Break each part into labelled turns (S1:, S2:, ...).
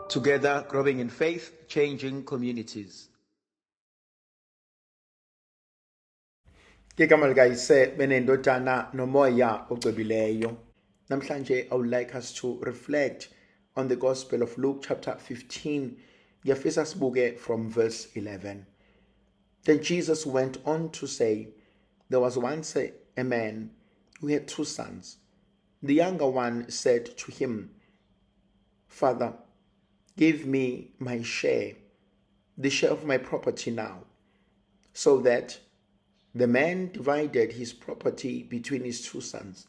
S1: Together, growing in faith, changing communities. Ngegama likaYise benendodana nomoya ocwebileyo. Namhlanje I would like us to reflect on the Gospel of Luke chapter 15. Ngiyafisa sibuke from verse 11. Then Jesus went on to say, There was once a man who had two sons. The younger one said to him, Father, give me my share, the share of my property now. So that the man divided his property between his two sons.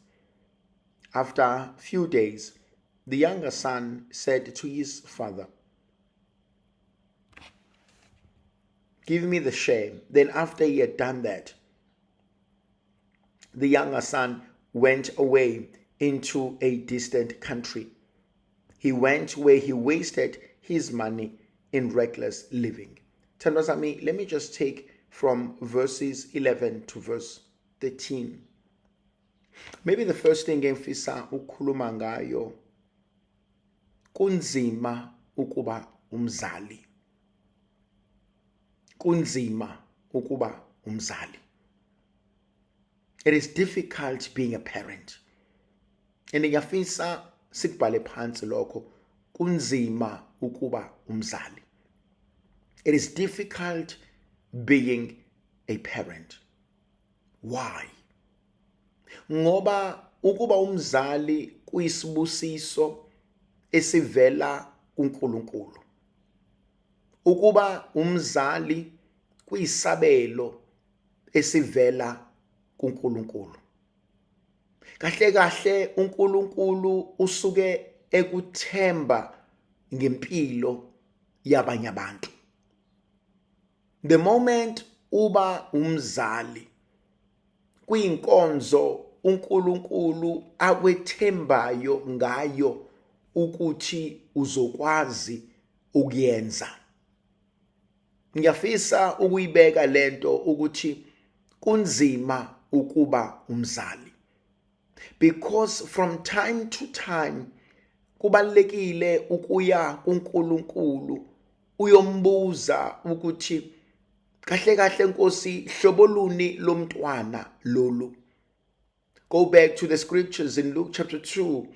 S1: After a few days, the younger son said to his father, Give me the share. Then, after he had done that, the younger son went away into a distant country. He went where he wasted his money in reckless living. Thandwa let me just take from verses 11 to verse 13. Maybe the first thing engifisa ukukhuluma ngayo kunzima ukuba umzali. Kunzima ukuba umzali. It is difficult being a parent. And ngiyafisa sikubhale phansi lokho kunzima ukuba umzali. It is difficult being a parent. Why? Ngoba ukuba umzali kuyisibusiso esivela kuNkulunkulu. Ukuba umzali kuyisabelo esivela kuNkulunkulu. Kahle kahle uNkulunkulu usuke ekuthemba ngempilo yabanye abantu. The moment uba umzali kuyinkonzo uNkulunkulu akwethembayo ngayo ukuthi uzokwazi ukuyenza. Ngiyafisa ukuyibeka lento ukuthi kunzima ukuba umzali because from time to time kubalekile ukuya kuNkulunkulu uyombuza ukuthi kahle kahle Nkosi hlobo luni lomntwana lolu. Go back to the scriptures in Luke chapter 2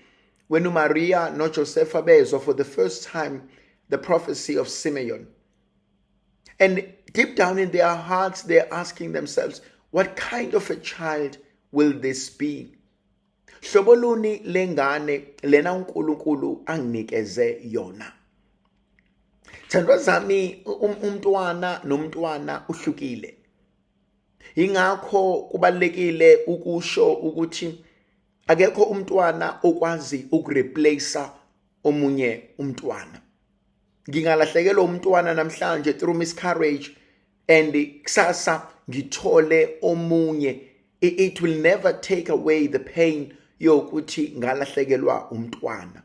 S1: when uMaria noJosepha bezwa for the first time the prophecy of Simeon. And deep down in their hearts they're asking themselves, what kind of a child will this be? Hlobo luni lengane lena uNkulunkulu anginikeze yona? Thandwa zami umntwana nomntwana uhlukile. Ingakho kubalekile ukusho ukuthi akekho umntwana okwazi ukureplace omunye umntwana. Ngingalahlekelwa umntwana namhlanje through miscarriage and kusasa ngithole omunye it will never take away the pain yokuthi ngalahlekelwa umntwana.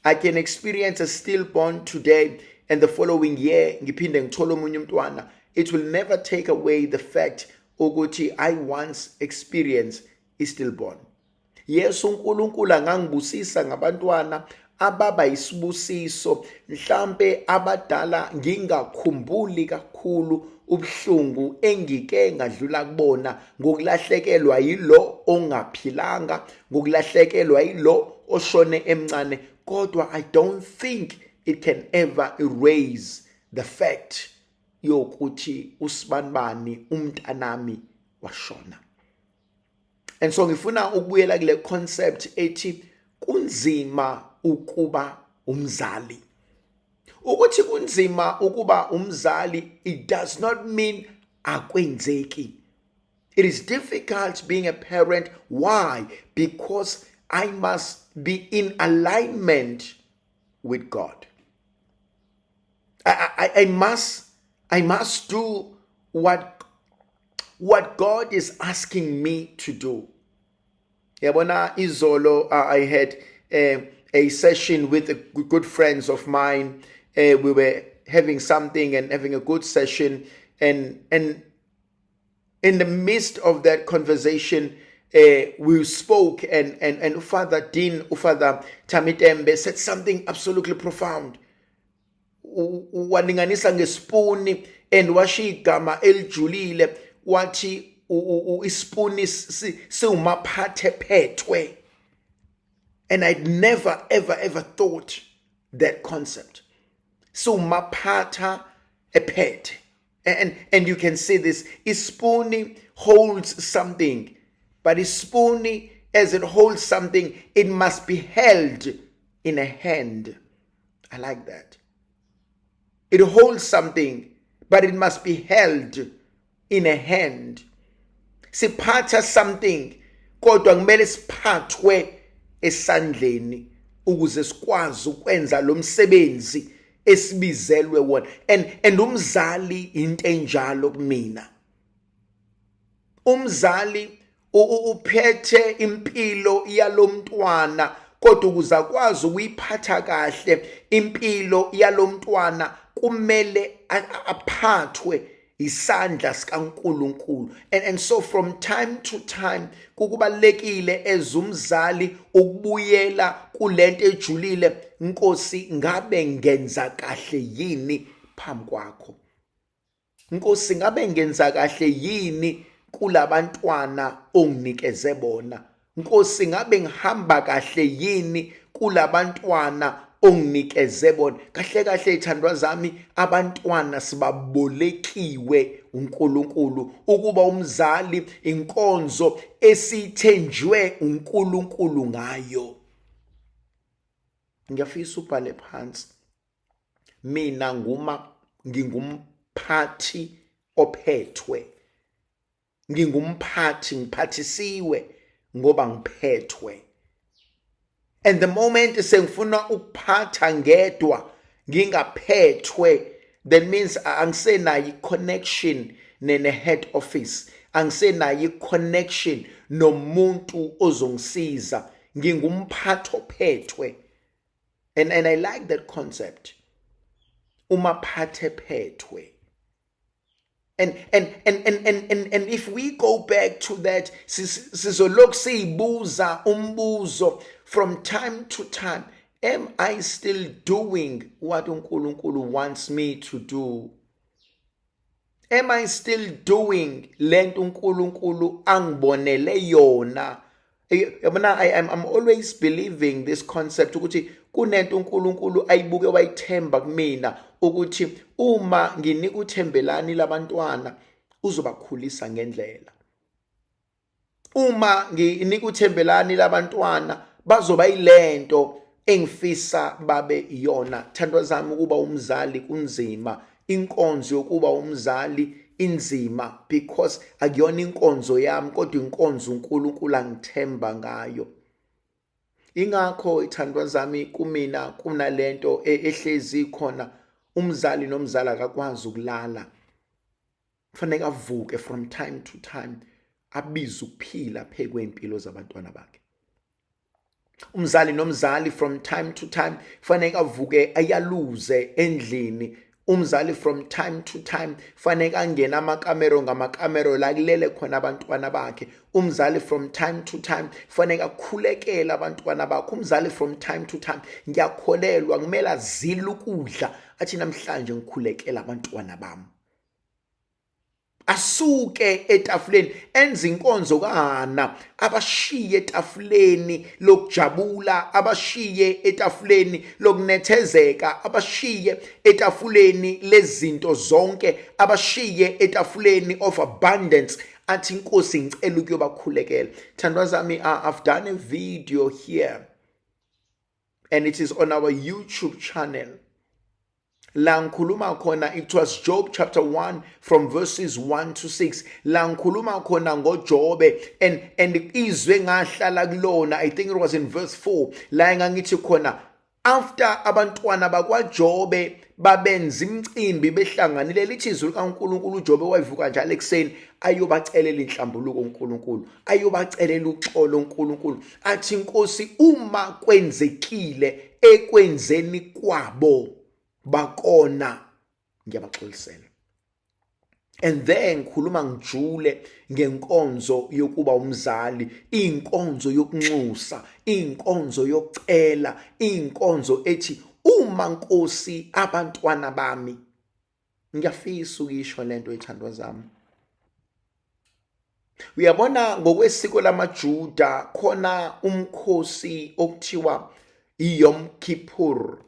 S1: I can experience a stillborn today and the following year ngiphinde ngithole omunye umntwana. It will never take away the fact ukuthi I once experienced a stillborn. Yes, uNkulunkulu angangibusisa ngabantwana ababa isibusiso mhlambe abadala ngingakhumbuli kakhulu ubuhlungu engike ngadlula kubona ngokulahlekelwa yilo ongaphilanga ngokulahlekelwa yilo oshone emncane kodwa I don't think it can ever erase the fact yokuthi usibanibani umntanami washona. And so ngifuna ukubuyela kule concept ethi kunzima ukuba umzali. Ukuthi kunzima ukuba umzali it does not mean akwenzeki. It is difficult being a parent. Why? Because I must be in alignment with God. I, I, I must I must do what God is asking me to do. Yabona izolo I had a session with a good friends of mine. We were having something and having a good session and in the midst of that conversation we spoke and Father Dean, Father Tamitembe said something absolutely profound. Walinganisa ngesipuni and washiya igama elijulile, wathi isipuni siwumaphathe phethwe, and I'd never ever ever thought that concept, siwumaphatha ephethe. And you can see this ispuni holds something, but ispuni, as it holds something, it must be held in a hand. I like that. It holds something, but it must be held in a hand. Siphatha something, kodwa kumele siphathwe esandleni ukuze sikwazi ukwenza lo msebenzi esibizelwe wona. And umzali into enjalo kumina. Umzali uphethe impilo yalomntwana, kodwa ukuze akwazi ukuyiphatha kahle impilo yalomntwana kumele aphathwe isandla sikaNkuluNkulu. And so from time to time kukubalekile ezumzali ukubuyela kulento ejulile: Nkosi, ngabe ngenza kahle yini phambi kwakho? Nkosi, ngabe ngenza kahle yini kulabantwana onginikeze bona? Nkosi, ngabe ngihamba kahle yini kulabantwana onginikeze bona? Kahle kahle, ithandwa zami, abantwana sibabolekiwe uNkulunkulu. Ukuba umzali inkonzo esithenjwe uNkulunkulu ngayo. Ngiyafisa ubhale phansi: mina nguma ngingumphathi ophethwe, ngingumphathi, ngiphathisiwe ngoba ngiphethwe. And the moment sengifuna ukuphatha ngedwa ngingaphethwe, that means angisenayo i-connection ne-head office, angisenayo i-connection nomuntu ozongisiza. Ngingumphathi ophethwe. And I like that concept, umaphathe phethwe. And if we go back to that, sizolokhu siyibuza umbuzo from time to time: am I still doing what uNkulunkulu wants me to do? Am I still doing lento uNkulunkulu angibonele yona? Yabona, I'm always believing this concept ukuthi kunento uNkulunkulu ayibuke wayithemba kumina, ukuthi uma nginika uThembelani labantwana uzobakhulisa ngendlela, uma nginika uThembelani labantwana bazoba yilento engifisa babe iyona. Thandwa zami, ukuba umzali kunzima. Inkonzo yokuba umzali inzima because akuyona inkonzo yami, kodwa inkonzo uNkulunkulu angithemba ngayo. Ingakho, ithandwa zami, kumina kunalento ehlezi khona: umzali nomzali akakwazi ukulala, kufanele avuke from time to time, abize ukuphila phezu kwempilo zabantwana bakhe. Umzali nomzali from time to time kufanele avuke ayaluze endlini. Umzali from time to time kufanele angene amakamero ngamakamero la kulele khona abantwana bakhe. Umzali from time to time kufanele akhulekele abantwana bakhe. Umzali from time to time, ngiyakholelwa, kumele azile ukudla, athi namhlanje ngikhulekela abantwana bami, asuke etafuleni, enze inkonzo kaHana, abashiye etafuleni lokujabula, abashiye etafuleni lokunethezeka, abashiye etafuleni lezinto zonke, abashiye etafuleni of abundance, athi inkosi, ngicela ukuyobakhulekela. Thandwa zami, I've done a video here and it is on our YouTube channel la ngikhuluma khona. It was Job chapter 1 from verses 1 to 6, la ngikhuluma khona ngoJobe and izwe ngahlala kulona. I think it was in verse 4 la engangithi khona after abantwana bakwaJobe babenza imicimbi behlanganile, lithi izwi likaNkuluNkulu uJobe wayivuka njalo ekuseni ayobacelela inhlambuluko uNkulunkulu, ayobacelela uxolo uNkulunkulu, athi inkosi, uma kwenzekile ekwenzeni kwabo bakona, ngiyabaxolisela. And then ngikhuluma ngijule ngenkonzo yokuba umzali, inkonzo yokunxusa, inkonzo yokucela, inkonzo ethi uma Uma Nkosi abantwana bami, ngiyafisa ukisho lento ethandwa zami. Uyabona, ngokwesiko lamaJuda khona umkhosi okuthiwa iYom Kippur,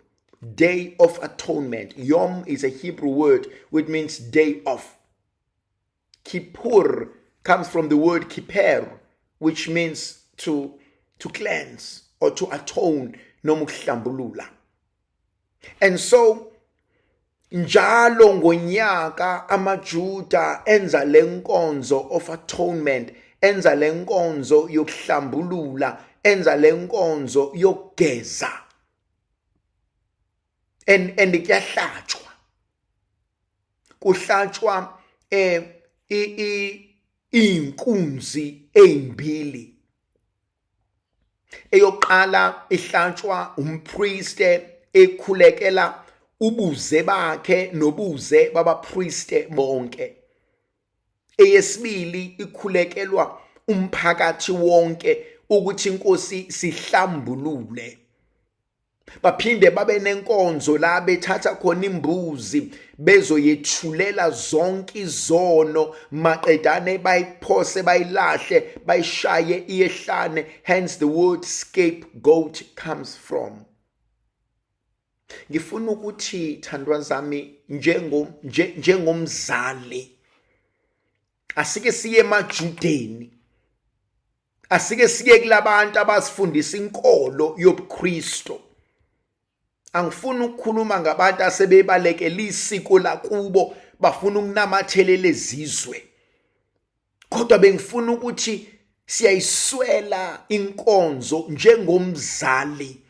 S1: Day of Atonement. Yom is a Hebrew word which means day off. Kippur comes from the word kipper, which means to cleanse or to atone, noma ukuhlambulula. And so njalo ngonyaka amaJuda enza lenkonzo of atonement, enza lenkonzo yokuhlambulula, enza lenkonzo yokugeza, and kuyahlatshwa, kuhlatshwa inkunzi ezimbili. Eyoqala ihlatshwa umprieste ekhulekela ubuze bakhe nobuze babapriste bonke. Eyesibili ikhulekelwa umphakathi wonke ukuthi inkosi sihlambulule. Baphinde babe nenkonzo la bethatha khona imbuzi bezoyethulela zonke izono, maqedane bayiphose, bayilahle, bayishaye iyehlane. Hence the word scapegoat comes from. Ngifuna ukuthi, thandwa zami, njengomzali, asike siye emaJudeni, asike siye kulabantu abasifundisa inkolo yobuKristo. Angifuni ukukhuluma ngabantu asebebalekela isiko lakubo, bafuna ukunamathelela ezizwe, kodwa bengifuna ukuthi siyayiswela inkonzo njengomzali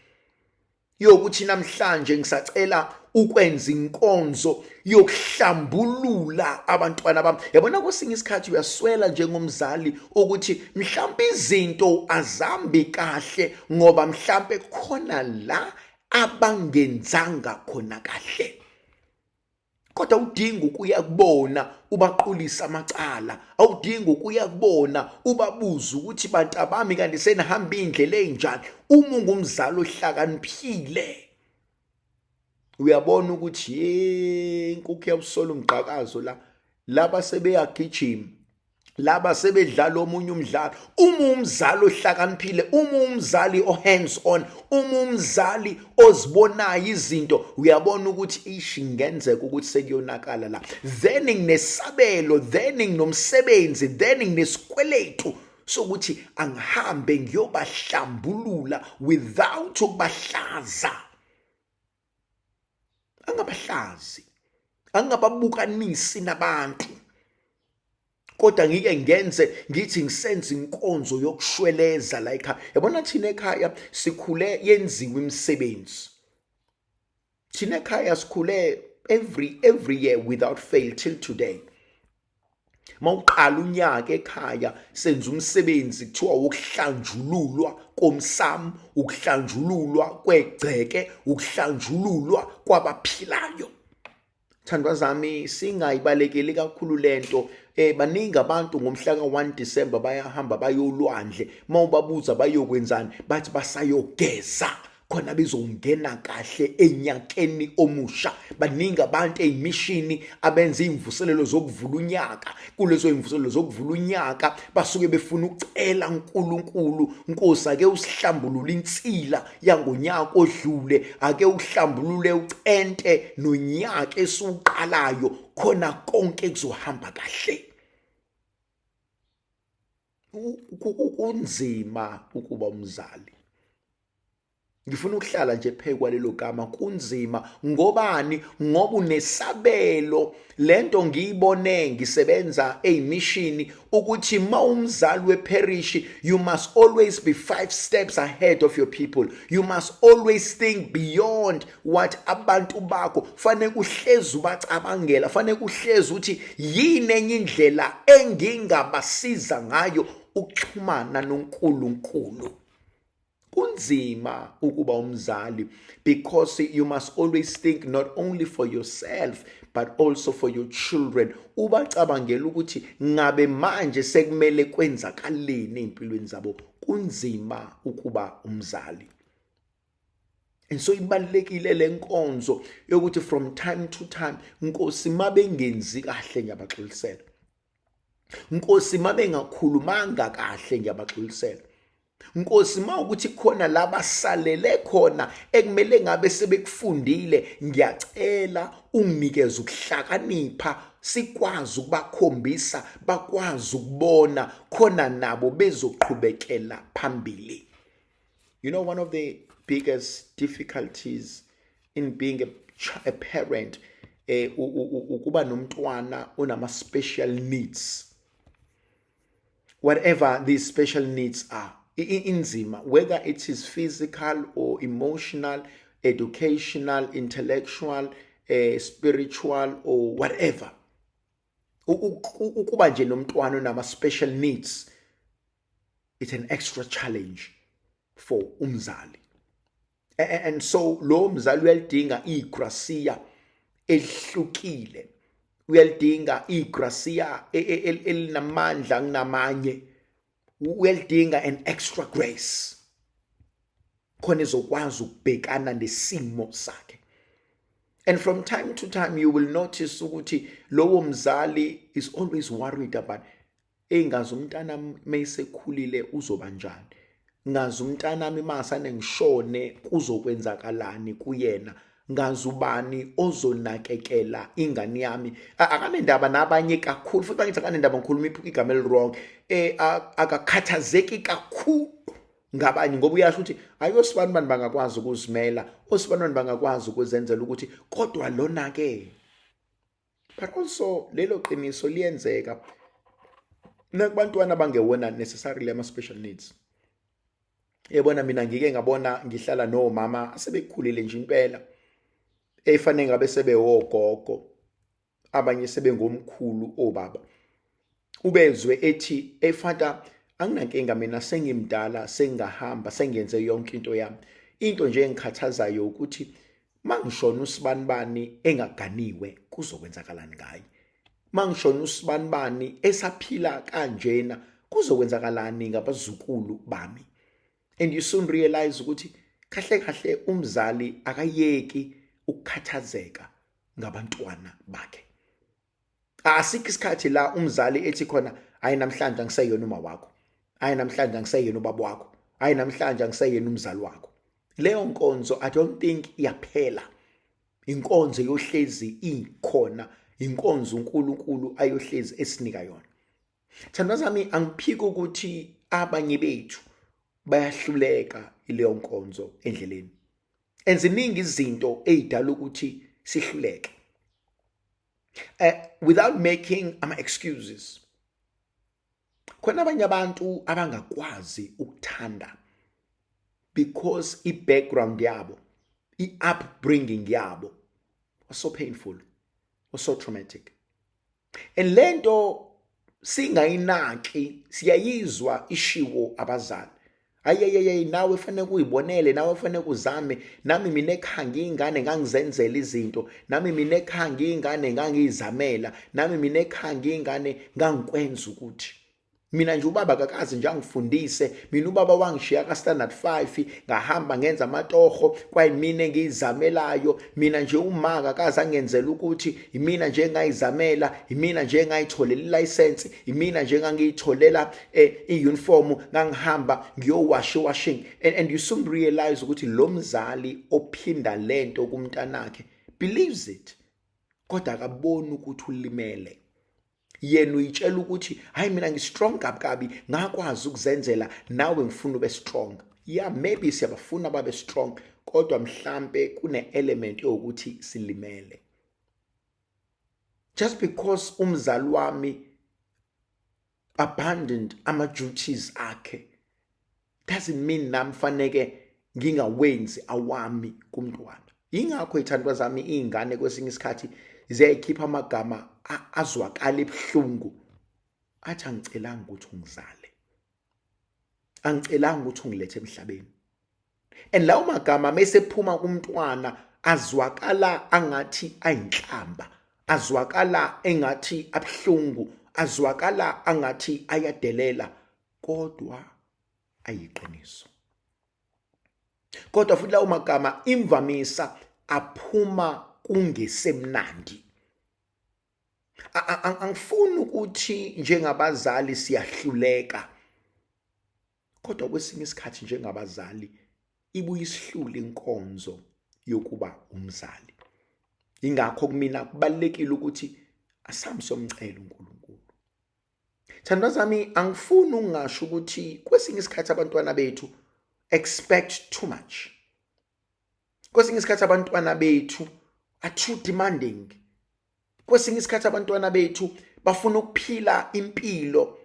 S1: yokuthi namhlanje ngisacela ukwenza inkonzo yokuhlambulula abantwana bami. Yabona, kwesinye isikhathi uyaswela njengomzali ukuthi mhlawumbe izinto azambi kahle ngoba mhlawumbe khona la abangenzanga khona kahle, kodwa awudingi ukuya kubona ubaqulisa amacala, awudingi ukuya kubona ubabuza ukuthi, "Bantu abami, kanti senihamba indlela enjani?" Uma ungumzali ohlakaniphile, uyabona ukuthi ye inkukhu yawusola umgqakazo la, laba sebeyagijima, laba sebedlala omunye umdlalo. Uma umzali ohlakaniphile, uma umzali o-hands on, uma umzali ozibonayo izinto, uyabona ukuthi ish, ingenzeka ukuthi sekuyonakala la, then nginesabelo, then nginomsebenzi, then nginesikweletu sokuthi angihambe ngiyobahlambulula without ukubahlaza, angabahlazi, angababukanisi nabantu, kodwa ngike ngenze ngithi ngisenza inkonzo yokushweleza la ekhaya. Yabona, thina ekhaya sikhule yenziwe imisebenzi. Thina ekhaya sikhule every year without fail till today, mawuqala unyaka ekhaya senza umsebenzi kuthiwa wokuhlanjululwa komsamo, ukuhlanjululwa kwegceke, ukuhlanjululwa kwabaphilayo. Thandwa zami, singayibalekeli kakhulu lento. Baningi abantu ngomhla ka1 December bayahamba bayolwandle. Mawubabuza bayokwenzani, bathi basayogeza khona bezongena kahle enyakeni omusha. Baningi abantu eyimishini abenza imvuselelo zokuvula unyaka. Kulezo imvuselelo zokuvula unyaka basuke befuna ukucela uNkulunkulu, "Nkosi, ake usihlambulule insila yangonyaka odlule, ake uhlambulule ucente nonyaka esiwuqalayo, khona konke kuzohamba kahle." Kunzima ukuba umzali. Ngifuna ukuhlala nje phezu kwalelo gama, kunzima. Ngobani? Ngoba unesabelo. Lento ngiyibone ngisebenza eyimishini ukuthi ma umzali weparish, you must always be 5 steps ahead of your people. You must always think beyond what abantu bakho. Fanele uhlezi ubacabangela, fanele uhlezi ukuthi yini enye indlela engingabasiza ngayo ukuxhumana noNkulunkulu. Kunzima ukuba umzali because you must always think not only for yourself but also for your children, ubacabangela ukuthi ngabe manje sekumele kwenzakaleni empilweni zabo. Kunzima ukuba umzali. And so ibalulekile lenkonzo yokuthi from time to time, Nkosi, mabengenzi kahle ngiyabaxolisela. Nkosi, mabengakhulumanga kahle ngiyabaxolisela. Nkosi, mawukuthi khona labasalele khona ekumele ngabe sebekufundile, ngiyacela unginikeze ukuhlakanipha sikwazi ukubakhombisa, bakwazi ukubona khona nabo bezoqhubekela phambili. One of the biggest difficulties in being a parent, ukuba nomntwana onama special needs, whatever these special needs are, inzima, whether it is physical or emotional, educational, intellectual, spiritual or whatever. Ukuba nje nomntwana onama special needs, it's an extra challenge for umzali. And so lo mzali uyalidinga igracia elihlukile, uyalidinga igracia elinamandla kunamanye, uyalidinga an extra grace khona ezokwazi ukubhekana nesimo sakhe. And from time to time you will notice ukuthi lowo mzali is always worried about engazi umntana mayesekhulile uzoba njani, ngazi umntanami masane ngishone kuzokwenzakalani kuyena, ngazi ubani ozonakekela ingane yami. Akanendaba nabanye kakhulu, futhi bangithi akanendaba, ngikhuluma igama eli-wrong, akakhathazeki kakhulu ngabanye, ngoba uyasho ukuthi hayi, osibani bani bangakwazi ukuzimela, osibani bani bangakwazi ukuzenzela ukuthi, kodwa lona ke. But also lelo qiniso liyenzeka nakubantwana abangewona necessarily ama special needs. Yebona, mina ngike ngabona ngihlala nomama asebekhulile nje impela, efanele ngabe sebewogogo, abanye sebengomkhulu, obaba, ubezwe ethi, "Efata, anginankinga mina, sengimdala, sengahamba, sengenze yonke into yami. Into nje engikhathazayo ukuthi mangishona usibanibani engaganiwe, kuzokwenzakalani ngaye? Mangishona usibanibani esaphila kanjena, kuzokwenzakalani ngabazukulu bami?" And you soon realize ukuthi kahle kahle umzali akayeki ukukhathazeka ngabantwana bakhe. Asikho isikhathi la umzali ethi khona, "Hayi, namhlanje angiseyona uma wakho, hayi, namhlanje angiseyena ubaba wakho, hayi, namhlanje angiseyena umzali wakho." Leyo nkonzo I don't think iyaphela. Inkonzo yohlezi ikhona, inkonzo uNkulunkulu ayohlezi esinika yona. Thandwa zami, angiphiki ukuthi abanye bethu bayahluleka ileyo nkonzo endleleni, enziningi izinto ezidala ukuthi sihluleke. Without making ama excuses, khona abanye abantu abangakwazi ukuthanda because i-background yabo, i-upbringing yabo was so painful, was so traumatic. And lento singayinaki, siyayizwa ishiwo abazali, "Ayeyeye, nawe fanele uyibonele, nawe fanele uzame. Nami mina ekhaya ngiyingane ngangizenzela izinto, nami mina ekhaya ngiyingane ngangiyizamela, nami mina ekhaya ngiyingane ngangikwenza ukuthi mina nje ubaba akakaze nje angifundise. Mina ubaba wangishiya ka standard 5, ngahamba ngenza amatoho, kwayimina engiyizamelayo. Mina nje uma akakaze angenzela ukuthi, imina nje engayizamela, imina nje engayitholela ilicense, imina nje engangiyitholela iuniform, ngangihamba ngiyowasha washing." And you soon realize ukuthi lo mzali ophinda lento kumntanakhe believes it, kodwa akaboni ukuthi ulimele. Yena uyitshela ukuthi, "Hayi, mina ngi-strong kabi kabi, ngakwazi ukuzenzela, nawe ngifuna ube strong." Yeah, maybe siyabafuna babe strong, kodwa mhlambe kune element yokuthi silimele. Just because umzali wami abandoned ama duties akhe doesn't mean nami faneke ngingawenzi awami kumntwana. Ingakho, ithandwa zami, izingane kwesinye isikhathi ziyayikhipha amagama azwakala ebuhlungu, athi, "Angicelanga ukuthi ungizale, angicelanga ukuthi ungilethe emhlabeni." And lawo magama mesephuma kumntwana azwakala angathi ayinhlamba, azwakala engathi abuhlungu, azwakala angathi ayadelela, kodwa ayiqiniso. Kodwa futhi lawo magama imvamisa aphuma kungesemnandi. Angifuni ukuthi njengabazali siyahluleka, kodwa kwesinye isikhathi njengabazali ibuye isihlule inkonzo yokuba umzali. Ingakho kumina kubalulekile ukuthi asambe somcela uNkulunkulu. Thandwa zami, angifuni ukungasho ukuthi kwesinye isikhathi abantwana bethu expect too much. Kwesinye isikhathi abantwana bethu are too demanding. Kwesinye isikhathi abantwana bethu bafuna ukuphila impilo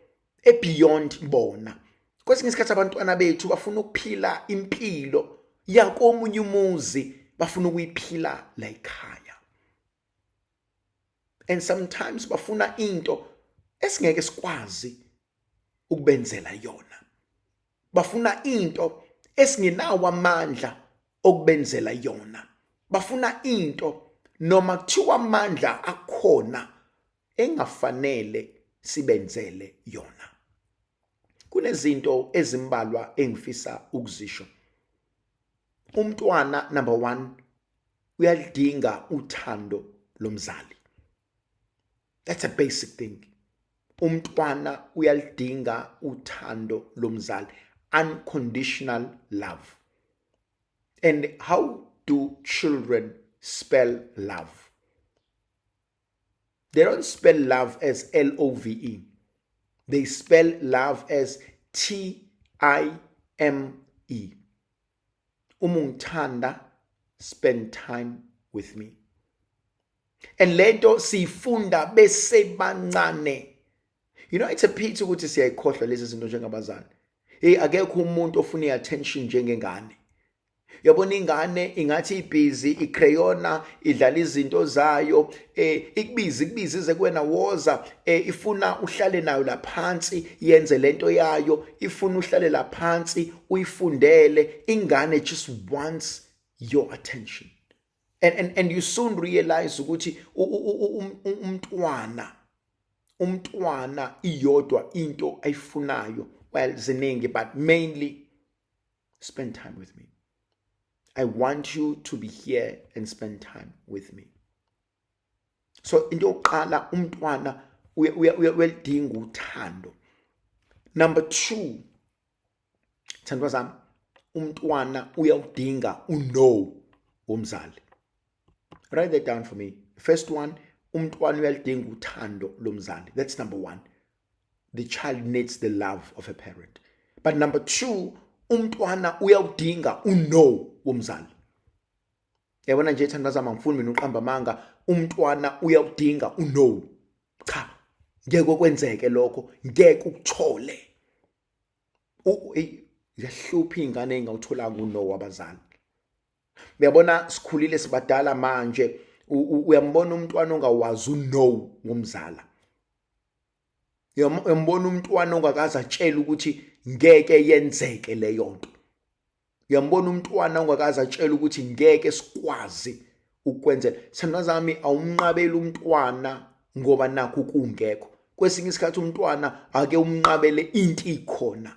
S1: ebeyond bona. Kwesinye isikhathi abantwana bethu bafuna ukuphila impilo yakomunye umuzi, bafuna ukuyiphila la ekhaya. And sometimes bafuna into esingeke sikwazi ukubenzela yona. Bafuna into esingenawo amandla okubenzela yona. Bafuna into noma kuthiwa amandla akhona engafanele sibenzele yona. Kunezinto ezimbalwa engifisa ukuzisho. Umntwana number 1 uyalidinga uthando lomzali. That's a basic thing. Umntwana uyalidinga uthando lomzali, unconditional love. And how do children spell love? They don't spell love as L-O-V-E. They spell love as T-I-M-E. Uma ungithanda, spend time with me. And lento siyifunda besebancane. You know, it's a pity ukuthi siyayikhohlwa lezi zinto njengabazali. Hey, akekho umuntu ofuna i-attention njengengane. Uyabona ingane ingathi ibhizi icrayona idlala izinto zayo, ikubize ikubize ize kuwena, woza, ifuna uhlale nayo laphansi yenze lento yayo, ifuna uhlale laphansi uyifundele. Ingane just wants your attention. And you soon realize ukuthi umntwana iyodwa into ayifunayo. Well, ziningi, but mainly spend time with me. I want you to be here and spend time with me. So into yokuqala, umntwana uyalidinga uthando. Number 2, thandwa zami, umntwana uyawudinga uno womzali. Write that down for me. First one, umntwana uyalidinga uthando lomzali. That's number 1. The child needs the love of a parent. But number 2, umntwana uyawudinga uno womzali. Yabona nje thandwa zami, angifuni mina uqamba amanga, umntwana uyawudinga uno. Cha, ngeke kwenzeke lokho, ngeke ukuthole. Ziyahlupha iy'ngane ey'ngawutholanga uno wabazali. Uyabona sikhulile sibadala manje, uyambona umntwana ongawazi uno ngomzala. Uyambona umntwana ongakaze atshele ukuthi ngeke yenzeke leyo nto. Uyambona umntwana ongakaze atshele ukuthi ngeke sikwazi ukwenzela. Sithandwa zami, awumnqabeli umntwana ngoba nakho kungekho. Kwesinye isikhathi umntwana ake umnqabele into ikhona.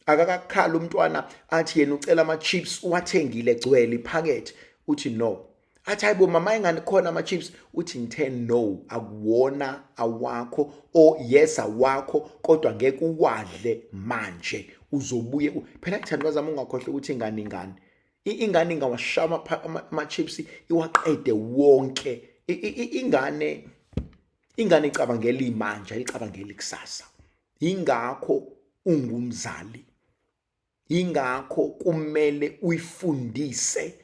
S1: Akakakhala umntwana athi yena ucela ama-chips, uwathengile egcwele iphakethe, uthi no. Athi hayibo mama, ingani khona ama-chips, uthi ngithe no, akuwona awakho, o yes awakho, kodwa ngeke uwadle manje, uzobuye. Phela thandwa zami, ungakhohlwa ukuthi ingane ingane. Ingane ingawashaya ama-chips iwaqede wonke. Ingane icabangela imanje, ayicabangeli ikusasa. Ingakho ungumzali, ingakho kumele uyifundise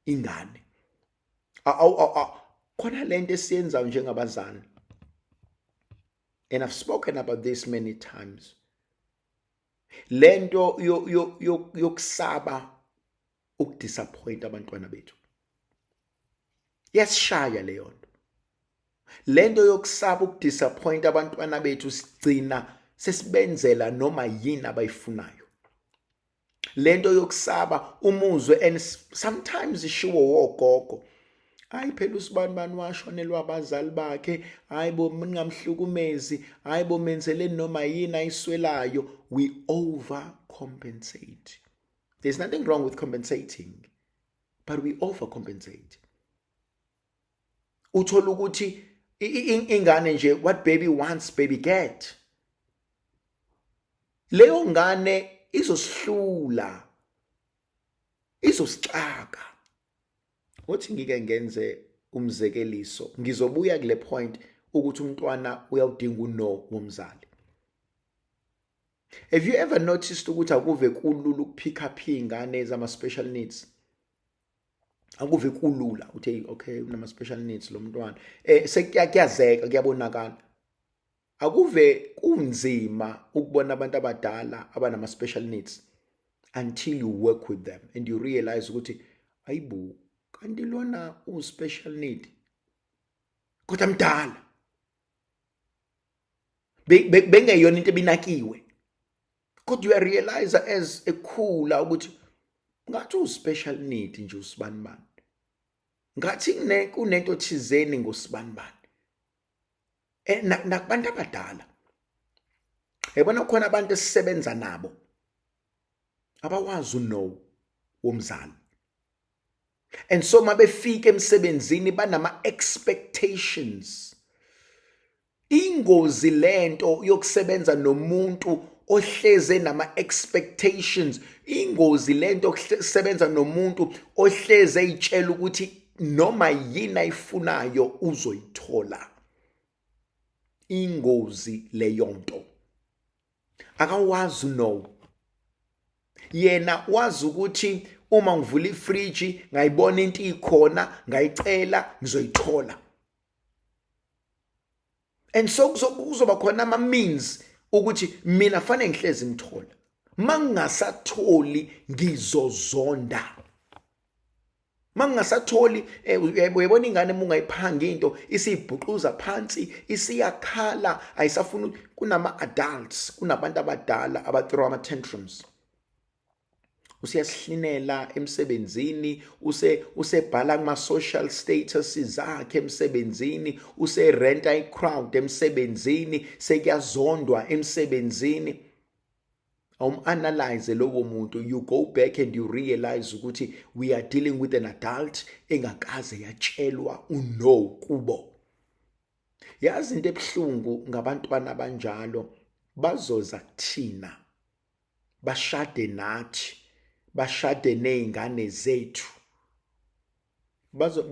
S1: ingane. Khona lento esiyenzayo njengabazali, and I've spoken about this many times, lento yokusaba ukudisappoint abantwana bethu iyasishaya leyo nto. Lento yokusaba ukudisappoint abantwana bethu, sigcina sesibenzela noma yini abayifunayo. Lento yokusaba umuzwe, and sometimes ishiwo wogogo, hayi phela usibani bani washonelwa abazali bakhe, hayi bo ningamhlukumezi, hayi bo menzeleni noma yini ayiswelayo. We overcompensate. There's nothing wrong with compensating, but we overcompensate. Uthola ukuthi ingane nje, what baby wants, baby get. Leyo ngane izosihlula, izosixaka. Uthi ngike ngenze umzekeliso, ngizobuya kule point ukuthi umntwana uyawudinga uno womzali. Have you ever noticed ukuthi akuve kulula ukupick up iy'ngane zama-special needs? Akuve kulula uthi, okay, unama special needs lo mntwana, sekuyazeka, kuyabonakala. Akuve kunzima ukubona abantu abadala abanama special needs until you work with them and you realize ukuthi, ayibo, kanti lona u special need kodwa mdala, bengeyona into ebinakiwe, kodwa you realize as ekhula ukuthi ngathi u special need nje usibanibani, ngathi kunento thizeni ngosibanibani. Nakubantu abadala, yabona, khona abantu esisebenza nabo abawazi uno womzali, and so mabefika emsebenzini banama expectations. Ingozi lento yokusebenza nomuntu ohleze nama expectations, ingozi lento yokusebenza nomuntu ohleze eyitshela ukuthi noma yini ayifunayo uzoyithola. Ingozi leyo nto. Akawazi no, yena wazi ukuthi uma ngivula ifriji ngayibona into ikhona, ngayicela, ngizoyithola. And so kuzoba khona ama means ukuthi mina fanele ngihlezi ngithola, mangingasatholi ngizozonda, mangingasatholi. Uyabona ingane uma ungayiphanga into isiyibhuquza phansi, isiyakhala, ayisafuni. Kunama adults, kunabantu abadala abathrow ama tantrums, usiyasihlinela emsebenzini, usebhala kuma social statuses zakhe emsebenzini, userenta i-crowd emsebenzini, sekuyazondwa emsebenzini. Awum-analyze lowo muntu, you go back and you realize ukuthi we are dealing with an adult engakaze yatshelwa uno kubo. Yazi into ebuhlungu ngabantwana abanjalo, bazoza kuthina, bashade nathi, bashade nezingane zethu. Bazo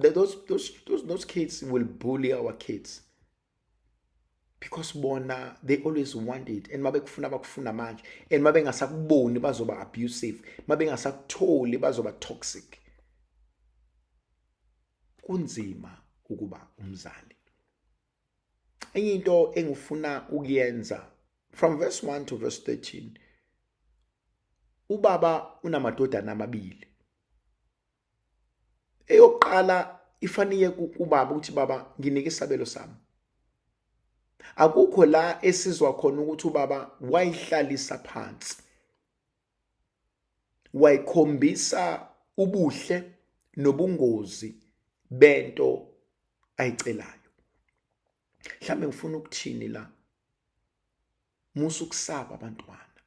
S1: those kids will bully our kids because bona they always want it, and mabekufuna bakufuna manje, and mabengasakuboni bazoba abusive, mabengasakutholi bazoba toxic. Kunzima ukuba umzali. Enye into engifuna ukuyenza, from verse 1 to verse 13, ubaba unamadodana amabili. Eyokuqala ifaniye kubaba ukuthi, "Baba, nginike isabelo sami." Akukho la esizwa khona ukuthi ubaba wayihlalisa phansi, wayikhombisa ubuhle nobungozi bento ayicelayo. Mhlambe ngifuna ukuthini la? Musa ukusaba abantwana,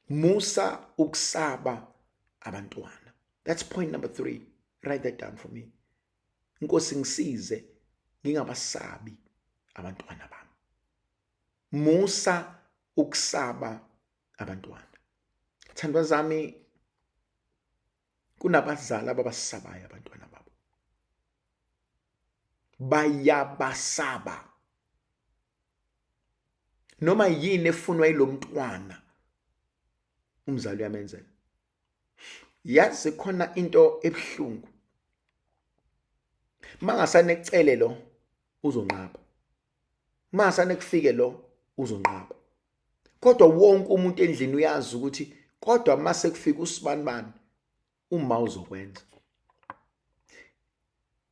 S1: musa ukusaba abantwana. That's point number 3. Write that down for me. Inkosi ngisize ngingabasabi abantwana bami. Musa ukusaba abantwana. Thandwa zami, kunabazali ababasabayo abantwana babo, bayabasaba. Noma yini efunwa yilomntwana, umzali uyamenzela. Yazi khona into ebuhlungu, mangasane kucele lo uzonqaba, mangasane kufike lo uzonqaba, kodwa wonke umuntu endlini uyazi ukuthi kodwa mase kufika usibanibani uma uzokwenza.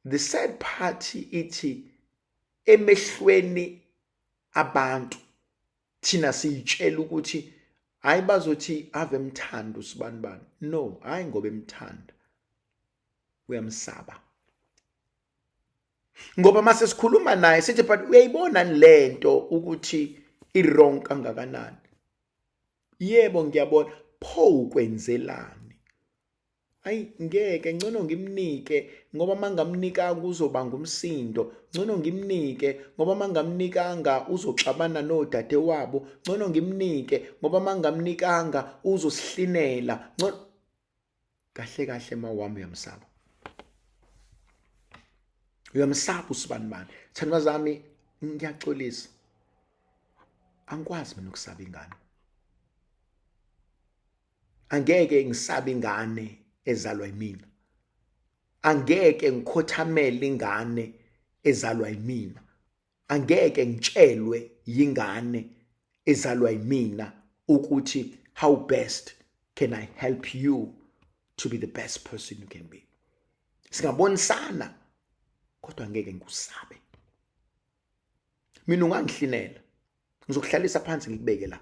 S1: The sad part ithi emehlweni abantu thina siyitshela ukuthi hayi, bazothi ave emthanda usibanibani. No, hayi, ngoba emthanda, uyamsaba. Ngoba mase sikhuluma naye sithi, "But uyayibona lento ukuthi i-wrong kangakanani?" "Yebo, ngiyabona." Pho ukwenzelani? Ayi ngeke, ngcono ngimnike ngoba mangamnikanga uzoba ngumsindo, ngcono ngimnike ngoba mangamnikanga uzoxabana nodade wabo, ngcono ngimnike ngoba mangamnikanga uzosihlinela, ngcono. Kahle kahle mawami uyamsaba, uyamsaba usibanibani. Thandwa zami, ngiyaxolisa, angikwazi mina ukusaba ingane. Angeke ngisabe ingane ezalwa yimina, angeke ngikhothamele ingane ezalwa yimina, angeke ngitshelwe yingane ezalwa yimina ukuthi how best can I help you to be the best person you can be. Singabonisana kodwa ngeke ngikusabe. Mina ungangihlinela, ngizokuhlalisa phansi ngikubeke la,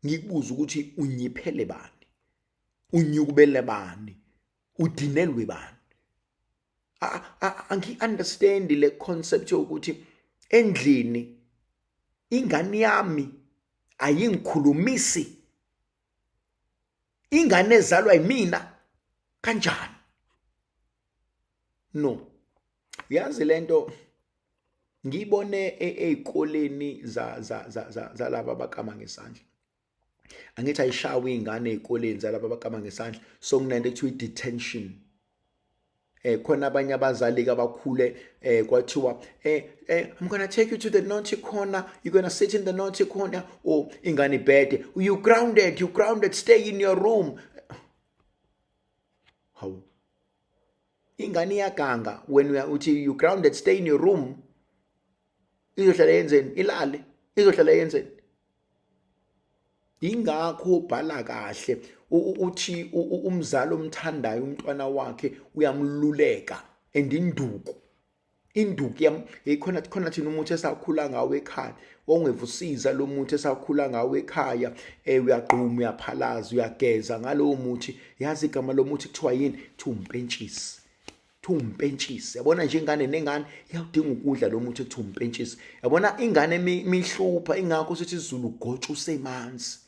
S1: ngikubuze ukuthi unyiphele bani, unyukubele bani, udinelwe bani. Angi-understand le concept yokuthi endlini ingane yami ayingikhulumisi, ingane ezalwa yimina kanjani? No, yazi lento ngiyibone ezikoleni zalaba abakama ngesandla. Angithi ayishawe izingane ezikoleni zalaba abakama ngesandla, so kunento ekuthiwa i-detention. Khona abanye abazali abakhule kwathiwa I'm going to take you to the naughty corner, you're going to sit in the naughty corner, or ingane ibhede, you grounded, you grounded, stay in your room. Hawu, ingane iyaganga when uthi you grounded, stay in your room. Izohlala yenzeni? Ilale. Izohlala yenzeni? Ingakho ubhala kahle uthi umzali omthandayo umntwana wakhe uyamluleka, and induku induku yam ikhona khona. Thina umuthi esakhula ngawo ekhaya wawungevusiza lo muthi esakhula ngawo ekhaya, uyagquma, uyaphalaza, uyageza ngalowo muthi. Yazi igama lo muthi kuthiwa yini? Kuthiwa umpentshisi, kuthiwa umpentshisi. Yabona nje ingane nengane iyawudinga ukudla lo muthi ekuthiwa umpentshisi. Yabona ingane mihlupha, ingakho sithi isiZulu ugotsha usemanzi.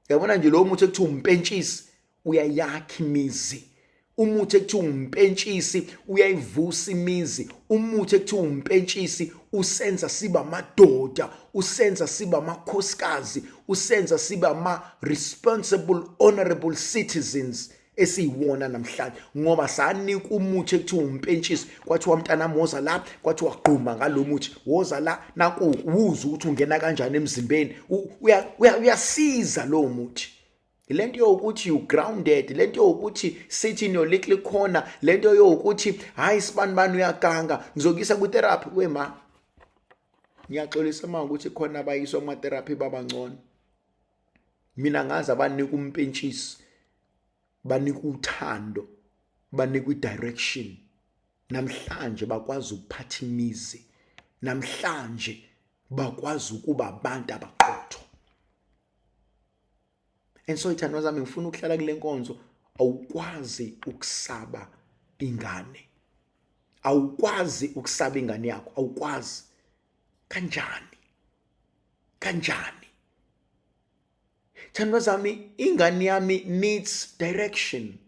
S1: Yabona nje lo muthi ekuthiwa umpentshisi uyayakha imizi, umuthi ekuthiwa umpentshisi uyayivusa imizi, umuthi ekuthiwa umpentshisi usenza siba amadoda, usenza siba amakhosikazi, usenza siba ama-responsible honorable citizens esiyiwona namhlanje, ngoba sanika umuthi ekuthiwa umpentshisi. Kwathiwa mntanami woza la, kwathiwa gquma ngalo muthi, woza la, naku wuze ukuthi ungena kanjani emzimbeni. Uyasiza lowo muthi. Lento yokuthi you grounded, lento yokuthi sit in your little corner, lento yokuthi hayi sibani bani uyaganga, ngizokuyisa ku-therapy. Wema, ngiyaxolisa uma ukuthi khona abayiswa kuma-therapy babangcono. Mina ngazi abanika umpentshisi, banika uthando, banika i-direction, namhlanje bakwazi ukuphatha imizi, namhlanje bakwazi ukuba abantu abaqotho. And so ithandwa zami, ngifuna ukuhlala kule nkonzo. Awukwazi ukusaba ingane, awukwazi ukusaba ingane yakho, awukwazi. Kanjani? Kanjani? Thandwa zami, ingane yami needs direction.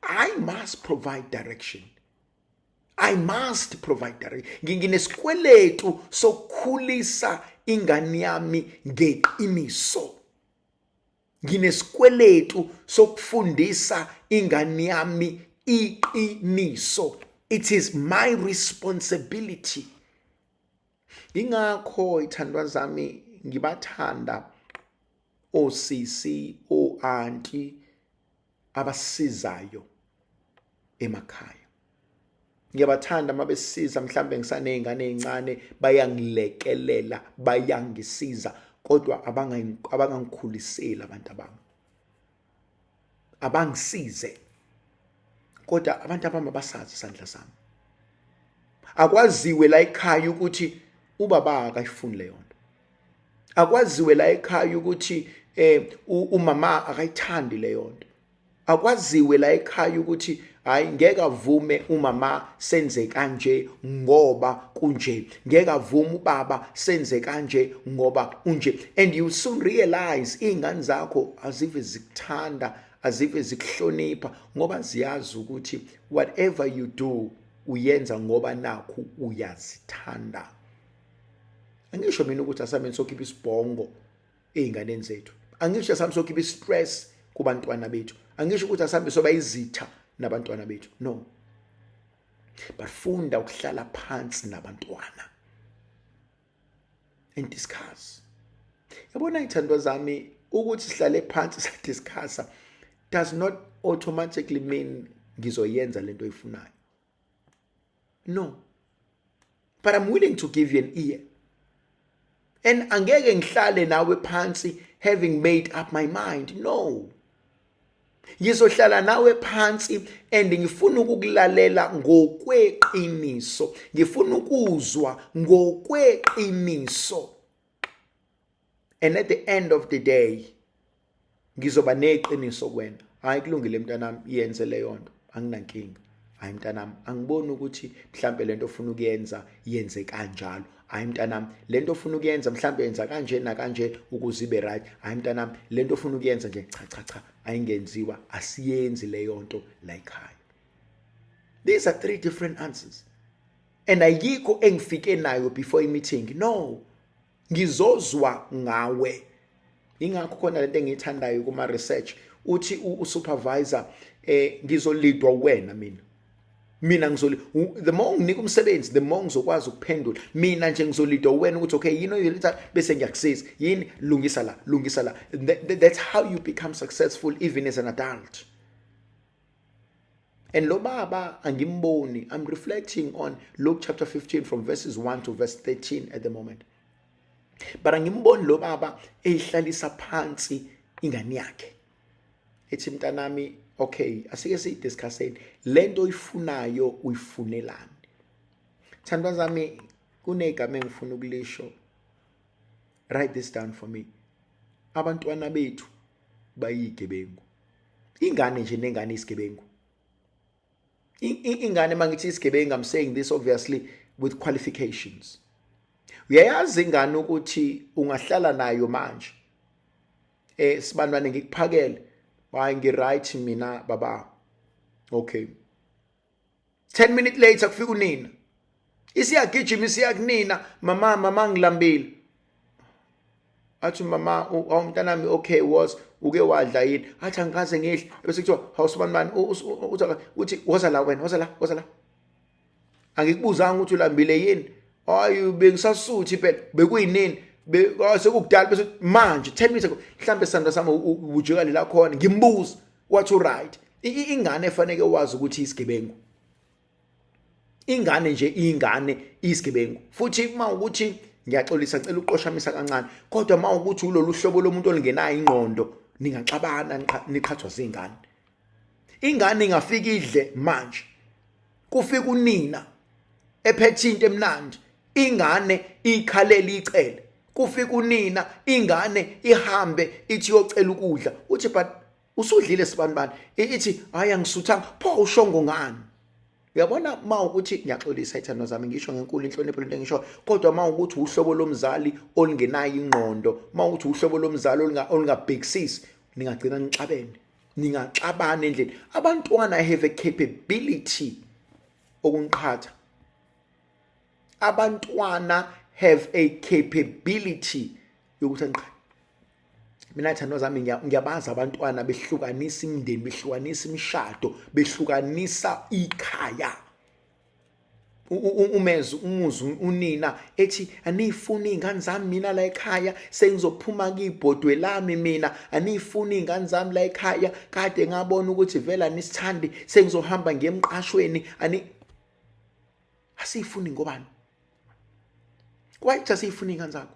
S1: I must provide direction, I must provide direction. Nginesikweletu sokukhulisa ingane yami ngeqiniso, nginesikweletu sokufundisa ingane yami iqiniso. It is my responsibility. Ingakho ithandwa zami ngibathanda osisi, o-anti abasizayo emakhaya. Ngiyabathanda uma besiza, mhlambe ngisaney'ngane ey'ncane, bayangilekelela, bayangisiza, kodwa abangangikhuliseli abantu abami. Abangisize, kodwa abantu abami abasazi isandla sami. Akwaziwe la ekhaya ukuthi ubaba akayifuni leyo nto, akwaziwe la ekhaya ukuthi umama akayithandi leyo nto. Akwaziwe la ekhaya ukuthi hayi, ngeke avume umama senze kanje ngoba kunje, ngeke avume ubaba senze kanje ngoba unje. And you soon realize iy'ngane zakho azive zikuthanda, azive zikuhlonipha, ngoba ziyazi ukuthi whatever you do uyenza ngoba nakhu uyazithanda. Angisho mina ukuthi asameni sokhipha isibhongo ey'nganeni zethu, angisho asambe sokhipha i-stress kubantwana bethu, angisho ukuthi asambe soba izitha nabantwana bethu, no, but funda ukuhlala phansi nabantwana and discuss. Yabona, iy'thandwa zami, ukuthi sihlale phansi sadiscussa does not automatically mean ngizoyenza lento oyifunayo, no, but I'm willing to give you an ear, and angeke ngihlale nawe phansi having made up my mind, no. Ngizohlala nawe phansi and ngifuna ukukulalela ngokweqiniso, ngifuna ukuzwa ngokweqiniso, and at the end of the day ngizoba neqiniso kuwena. Hayi, kulungile mntanami, yenze leyo nto, anginankinga. Hayi mntanami, angiboni ukuthi mhlambe lento ofuna ukuyenza yenze kanjalo. Hayi mntanami, lento ofuna ukuyenza mhlambe yenza kanje nakanje ukuze ibe right. Hayi mntanami, lento ofuna ukuyenza nje, cha cha cha, ayingenziwa, asiyenzi leyo nto la ekhaya. These are three different answers, and ayikho engifike nayo before i-meeting, no. Ngizozwa ngawe. Ingakho khona lento engiyithandayo kuma research, uthi u-supervisor, ngizolidwa wena. Mina ngizoli, the more nginika umsebenzi, the more ngizokwazi ukuphendula. Mina nje ngizolidwa wena ukuthi okay, yini oyenza, bese ngiyakusiza. Yini, lungisa la, lungisa la. That's how you become successful even as an adult. And lo baba angimboni. I'm reflecting on Luke chapter 15 from verses 1 to verse 13 at the moment, but angimboni lo baba eyihlalisa phansi ingane yakhe ethi, "Mntanami, okay, asike siyidiscusseni lento oyifunayo, uyifunelani?" Thandwa zami, kunegama engifuna ukulisho. Write this down for me. Abantwana bethu bayigebengu. Ingane nje nengane isigebengu. Ingane, mangithi isigebengu, I'm saying this obviously with qualifications. Uyayazi ingane ukuthi ungahlala nayo manje, "Sibantwana, ngikuphakele." "Hayi, ngi-right mina, baba." Okay, 10 minutes later kufika unina, isiyagijima isiya kunina, "Mama, mama, ngilambile." Athi mama, "Awumntanami, okay, was uke wadla yini?" Athi, "Angikaze ngidle." Bese kuthiwa, "Hawu bani, uthi woza la wena, woza la, woza la, angikubuzanga ukuthi ulambile yini?" "Hayi, bengisasuthi phela." "Bekuyinini?" "Sekukudala." Bese manje 10 minutes ago mhlambe, sandla sami ujika la khona, ngimbuza, wathi right. Ingane efanele wazi ukuthi isigebengu, ingane nje, ingane isigebengu. Futhi uma ukuthi, ngiyaxolisa, ngicela uqoshamisa kancane, kodwa uma ukuthi ulolu hlobo lomuntu olingenayo ingqondo, ningaxabana niqhathwa zingane. Ingane ingafika idle manje, kufika unina ephethe into emnandi, ingane ikhalela icele. Kufika unina, ingane ihambe ithi yocela ukudla. Uthi, "But usudlile, sibanibani." Ithi, "Hayi, angisuthanga." "Pho ushongo ngani?" Uyabona, uma ukuthi, ngiyaxolisa ithando zami, ngisho ngenkulu inhlonipho lento engisho, kodwa uma ukuthi uhlobo lomzali olungenayo ingqondo, uma ukuthi uhlobo lomzali olungabhekisisi, ningagcina nixabene, ningaxabana endlini. Abantwana have a capability okunqhatha. Abantwana have a capability yokuthi anqhathe. Mina, thando zami, ngiyabazi abantwana behlukanisa imindeni, behlukanisa imishado, behlukanisa ikhaya. Umeze umuzi unina ethi, "Aniyifuni iy'ngane zami mina la ekhaya, sengizophuma kibhodwe lami mina. Aniyifuni iy'ngane zami la ekhaya, kade ngabona ukuthi vele anisithandi, sengizohamba ngiye emqashweni." Ani asiyifuni ngobani? Kwayithi asiyifuni iy'ngane zakho.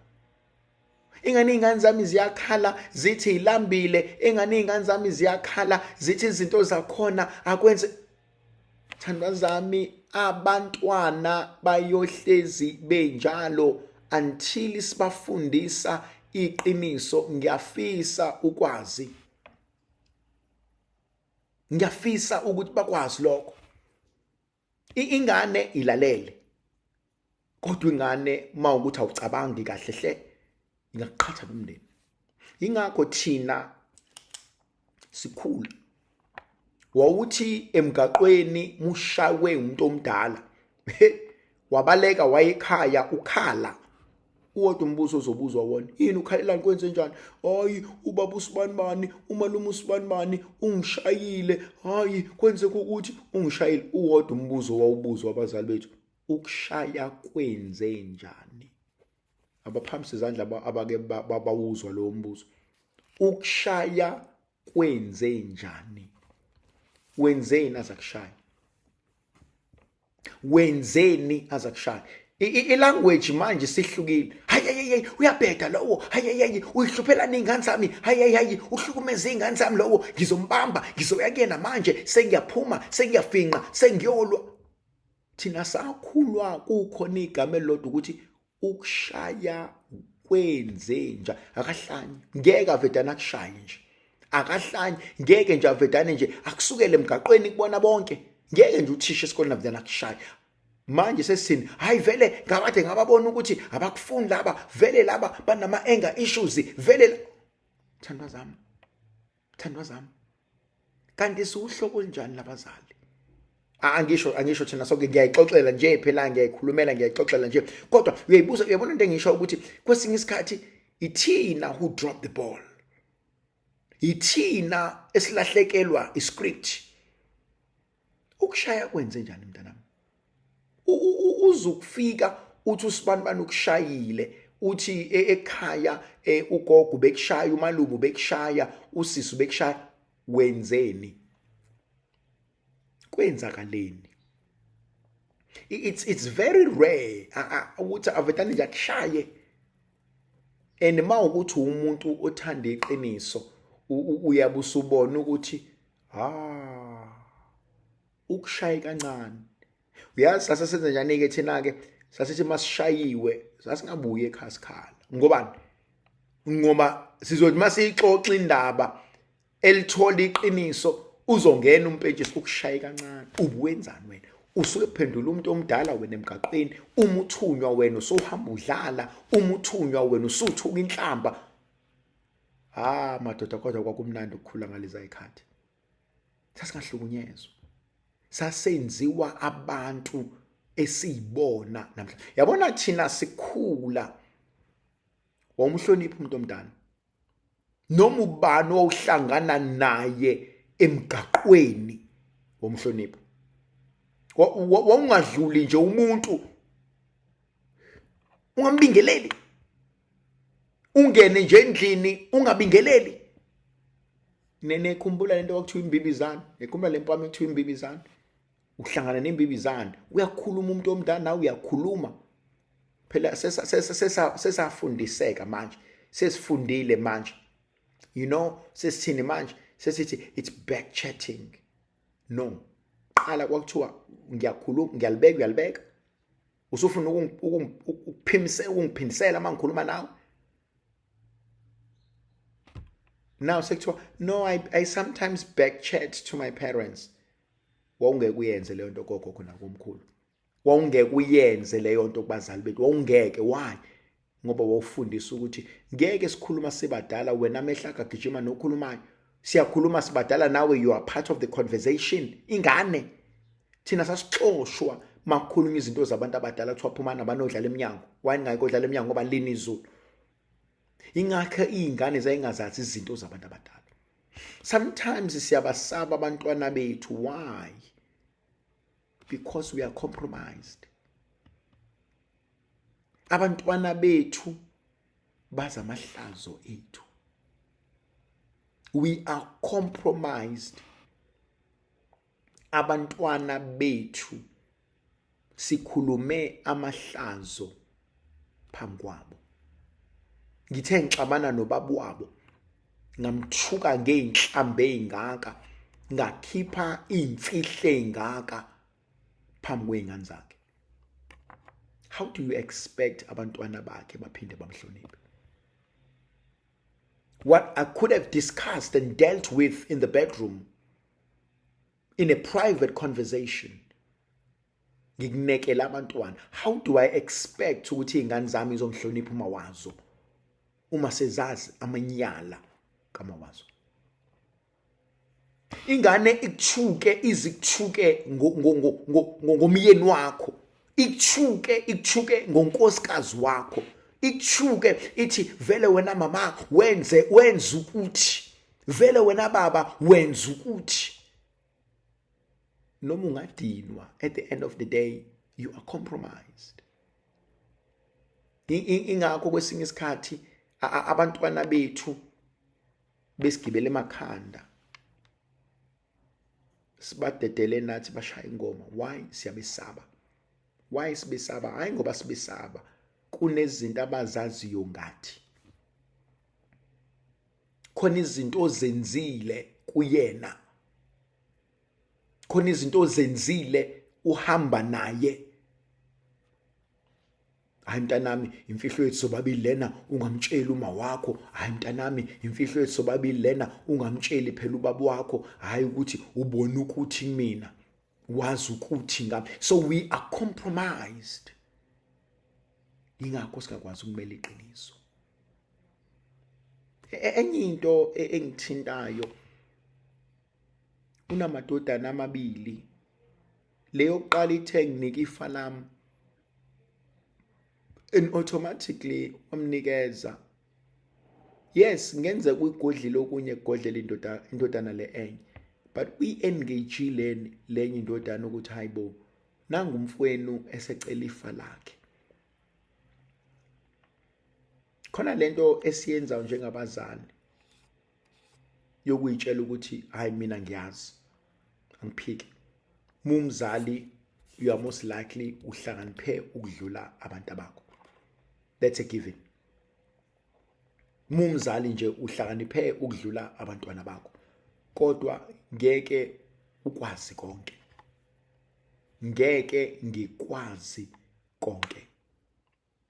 S1: Ingane, iy'ngane zami ziyakhala, zithi ilambile. Ingane, iy'ngane zami ziyakhala, zithi izinto zakhona akwenze. Thandwa zami, abantwana bayohlezi benjalo until sibafundisa iqiniso. Ngiyafisa ukwazi. Ngiyafisa ukuthi bakwazi lokho. Ingane ilalele, kodwa ingane uma ukuthi awucabangi kahle hle ingaqhatha nomndeni. Ingakho thina sikhula wawuthi emgaqweni mushawe umuntu omdala, wabaleka waye ekhaya ukhala, uwodwa umbuzo ozobuzwa wona, yini ukhalelani, kwenze njani? Hayi, ubaba usibani bani, umalume usibani bani ungishayile, hayi kwenzeka ukuthi ungishayile. Uwodwa umbuzo wawubuzwa abazali bethu, ukushaya kwenze njani? Abaphakamisa izandla abake bawuzwa lowo mbuzo, ukushaya kwenze njani? Wenzeni azakushaya? Wenzeni azakushaya? I-language manje sihlukile. Hayi hayi hayi, uyabheda lowo, hayi hayi, uyihluphelana iy'ngane zami, hayi hayi, uhlukumeze iy'ngane zami lowo, ngizombamba, ngizoya kuyena manje, sengiyaphuma, sengiyafinqa, sengiyolwa. Thina sakhulwa kukhona igama elilodwa ukuthi ukushaya kwenze nja. Akahlanye, ngeke avedane akushaye nje, akahlanye, ngeke nje avedane nje akusukele emgaqweni kubona bonke, ngeke nje uthisha esikoleni avedane akushaye. Manje sesithini? Hayi vele ngakade ngababona ukuthi abakufuni laba, vele laba banama anger issues vele. Thandwa zami, thandwa zami, kanti siwuhlobo olunjani labazali? Angisho thina sonke, ngiyayixoxela nje phela, ngiyayikhulumela, ngiyayixoxela nje, kodwa uyayibuza, uyabona into engisho ukuthi kwesinye isikhathi ithina who drop the ball, ithina esilahlekelwa iscript. Ukushaya kwenze njani mntanami? Uzukufika uthi usibani bani ukushayile, uthi ekhaya ugogo bekushaya, umalume bekushaya, usisi bekushaya, wenzeni? Kwenzakaleni? It's very rare ukuthi avetane nje akushaye. And ma ukuthi umuntu othanda iqiniso, uyabe usubona ukuthi ukushaya kancane. Uyazi sasesenze njani ke thina ke? Sasithi masishayiwe sasingabuye ekhaya sikhala. Ngobani? Ngoba sizothi masiyixoxa indaba elithola iqiniso, uzongena umpentshisi ukushaye kancane. Ubuwenzani wena? Usuke phendula umuntu omdala wena emgaqweni, uma uthunywa wena usuhamba udlala, uma uthunywa wena usuthuka inhlamba. Madoda, kodwa kwakumnandi ukukhula ngalezi zikhathi. Sasingahlukunyezwa, sasenziwa abantu esiyibona namhlanje. Yabona thina sikhula wawumhlonipha umuntu omdala, noma ubani owuhlangana naye emgaqweni womhlonipha. Wawungadluli nje umuntu ungambingeleli, ungene nje endlini ungabingeleli. Nekhumbula lento kwakuthiwa imbibizane, nekhumbula lempama ekuthiwa imbibizane. Uhlangana nembibizane, uyakhuluma umuntu omdala nawe uyakhuluma. Phela sesafundiseka manje, sesifundile manje, you know, sesithini manje? Sesithi it's back chatting. No, qala kwakuthiwa ngiyakhuluma, ngiyalibeka, uyalibeka, usufuna ukungiphimisela uma ngikhuluma nawe. Now sekuthiwa no, I sometimes back chat to my parents. Wawungeke uyenze leyo nto kogogo nakomkhulu, wawungeke uyenze leyo nto kubazali bethu, wawungeke. Why? Ngoba wawufundisa ukuthi ngeke sikhuluma sibadala, wena amehla akagijima nokhulumayo, siyakhuluma sibadala nawe you are part of the conversation. Ingane thina sasixoshwa makukhulunywa izinto zabantu abadala, kuthiwa phumani abanodlala eminyango. Why ningayiko odlala eminyango? Ngoba lini izulu. Ingakho iy'ngane zayingazazi izinto zabantu abadala. Sometimes siyabasaba abantwana bethu. Why? Because we are compromised. Abantwana bethu baza amahlazo ethu. We are compromised. Abantwana bethu sikhulume amahlazo phambi kwabo. Ngithe ngixabana nobaba wabo, ngamthuka ngey'nhlambe ey'ngaka, ngakhipha iy'mfihlo ey'ngaka phambi kwey'ngane zakhe. How do you expect abantwana bakhe baphinde bamhloniphe? What I could have discussed and dealt with in the bedroom, In a private conversation ngikunekela abantwana. How do I expect ukuthi izingane zami izongihlonipha uma wazo, uma sezazi amanyala kama wazo? Ingane ikuthuke, izikuthuke ngomyeni wakho, ikuthuke, ikuthuke ngonkosikazi wakho, ikuthuke ithi vele wena mama wenze ukuthi, vele wena baba wenza ukuthi. Noma ungadinwa, at the end of the day you are compromised. Ingakho kwesinye isikhathi abantwana bethu besigibele emakhanda, sibadedele nathi bashaya ingoma. Why? Siyabesaba. Why sibesaba? Hayi ngoba sibesaba, kunezinto abazaziyo ngathi, khona izinto ozenzile kuyena, khona izinto ozenzile uhamba naye. Hayi mntanami, imfihlo yethu sobabili lena, ungamtsheli uma wakho. Hayi mntanami, imfihlo yethu sobabili lena, ungamtsheli phela ubaba wakho. Hayi ukuthi ubona ukuthi mina wazi ukuthi ngami. So we are compromised, ingakho singakwazi ukumela iqiniso. Enye into engithintayo, unamadodana amabili. Leyo kuqala ithe nginike ifa lami, and automatically wamnikeza. Yes, ngenzeka uyigodlile okunye, kugodlela indoda, indodana le enye, but uyi-engage lenye indodana ukuthi hayibo, nangumfwenu esecela ifa lakhe. Khona lento esiyenzayo njengabazali yokuyitshela ukuthi hayi, mina ngiyazi. Angiphiki, mumzali you are most likely uhlakaniphe ukudlula abantu abakho, that's a given. Mumzali nje uhlakaniphe ukudlula abantwana bakho, kodwa ngeke ukwazi konke, ngeke ngikwazi konke,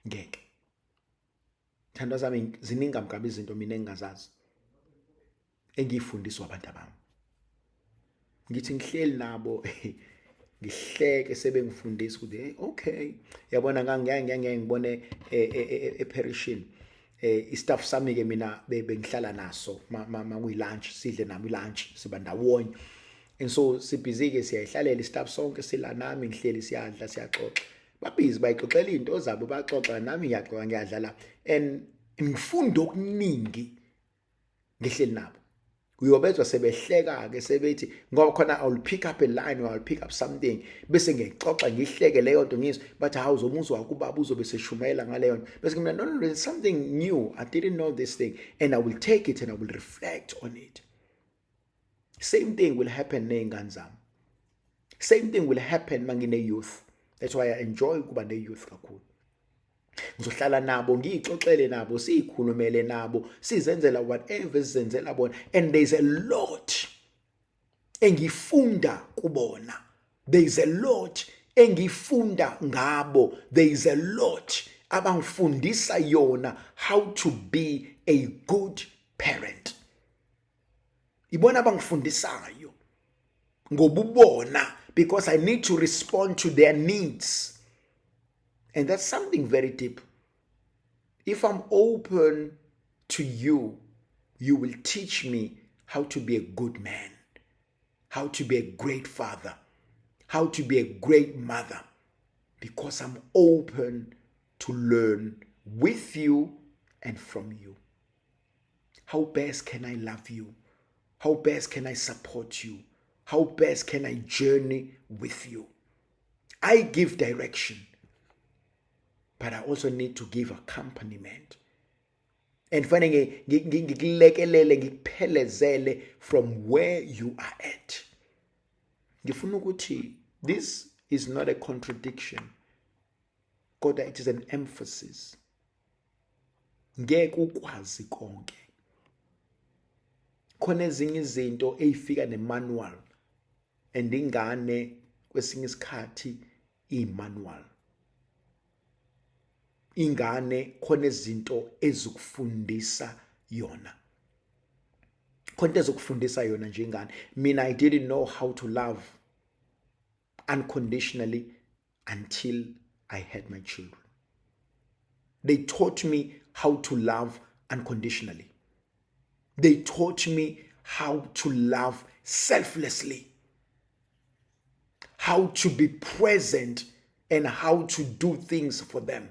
S1: ngeke. Thandwa zami, ziningi kabi izinto mina engingazazi engiyifundiswa abantu abami. Ngithi ngihleli nabo ngihleke sebengifundisa ukuthi hey, okay, yabona, ngangeke ngibone eperishini istaff sami ke mina bengihlala naso ma kuyi lunch, sidle nami lunch, siba ndawonye. And so sibhizi ke, siyayihlalela istaff sonke, sila nami ngihleli, siyadla, siyaxoxa, babhizi bayixoxela izinto zabo, baxoxa nami ngiyaxoxa, ngiyadla la and ngifunda okuningi ngihleli nabo. Uyobezwa sebehleka ke sebethi, ngoba khona I will pick up a line or I will pick up something, bese ngiyixoxa ngihleke leyo nto, ngizwe bathi hawu, uzomuzwa kubaba uzobe seshumayela ngaleyo nto. Bese mina, No, there's something new, I didn't know this thing," and I will take it and I will reflect on it. Same thing will happen ney'ngane zami, same thing will happen mangine youth. That's why I enjoy ukuba ne youth kakhulu. Ngizohlala nabo, ngiyixoxele nabo, siyikhulumele nabo, sizenzela whatever sizenzela bona, and there's a lot engifunda kubona, there is a lot engifunda ngabo, there is a lot abangifundisa yona how to be a good parent. Ibona abangifundisayo ngobubona, because I need to respond to their needs, and that's something very deep. If I'm open to you, you will teach me how to be a good man, how to be a great father, how to be a great mother, because I'm open to learn with you and from you. How best can I love you? How best can I support you? How best can I journey with you? I give direction, but I also need to give accompaniment. And fanele ngikulekelele, ngikuphelezele from where you are at. Ngifuna ukuthi this is not a contradiction, kodwa it is an emphasis. Ngeke ukwazi konke. Khona ezinye izinto ezifika nemanual, and ingane kwesinye isikhathi imanual. Ingane khona izinto ezikufundisa yona. Khona into ezokufundisa yona nje ingane. Mina, I didn't know how to love unconditionally until I had my children. They taught me how to love unconditionally. They taught me how to love selflessly, how to be present and how to do things for them.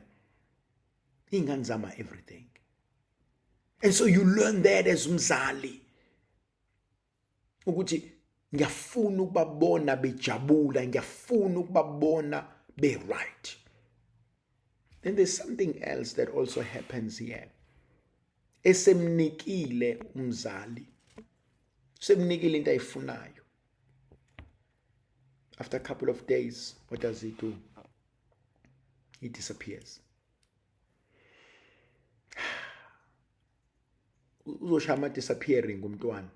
S1: Iy'ngane zami everything. And so you learn that as umzali ukuthi ngiyafuna ukubabona bejabula, ngiyafuna ukubabona be right. Then there's something else that also happens here. Esemnikile umzali, semnikile into ayifunayo. After a couple of days, what does he do? He disappears. Uzoshaya ama disappearing umntwana.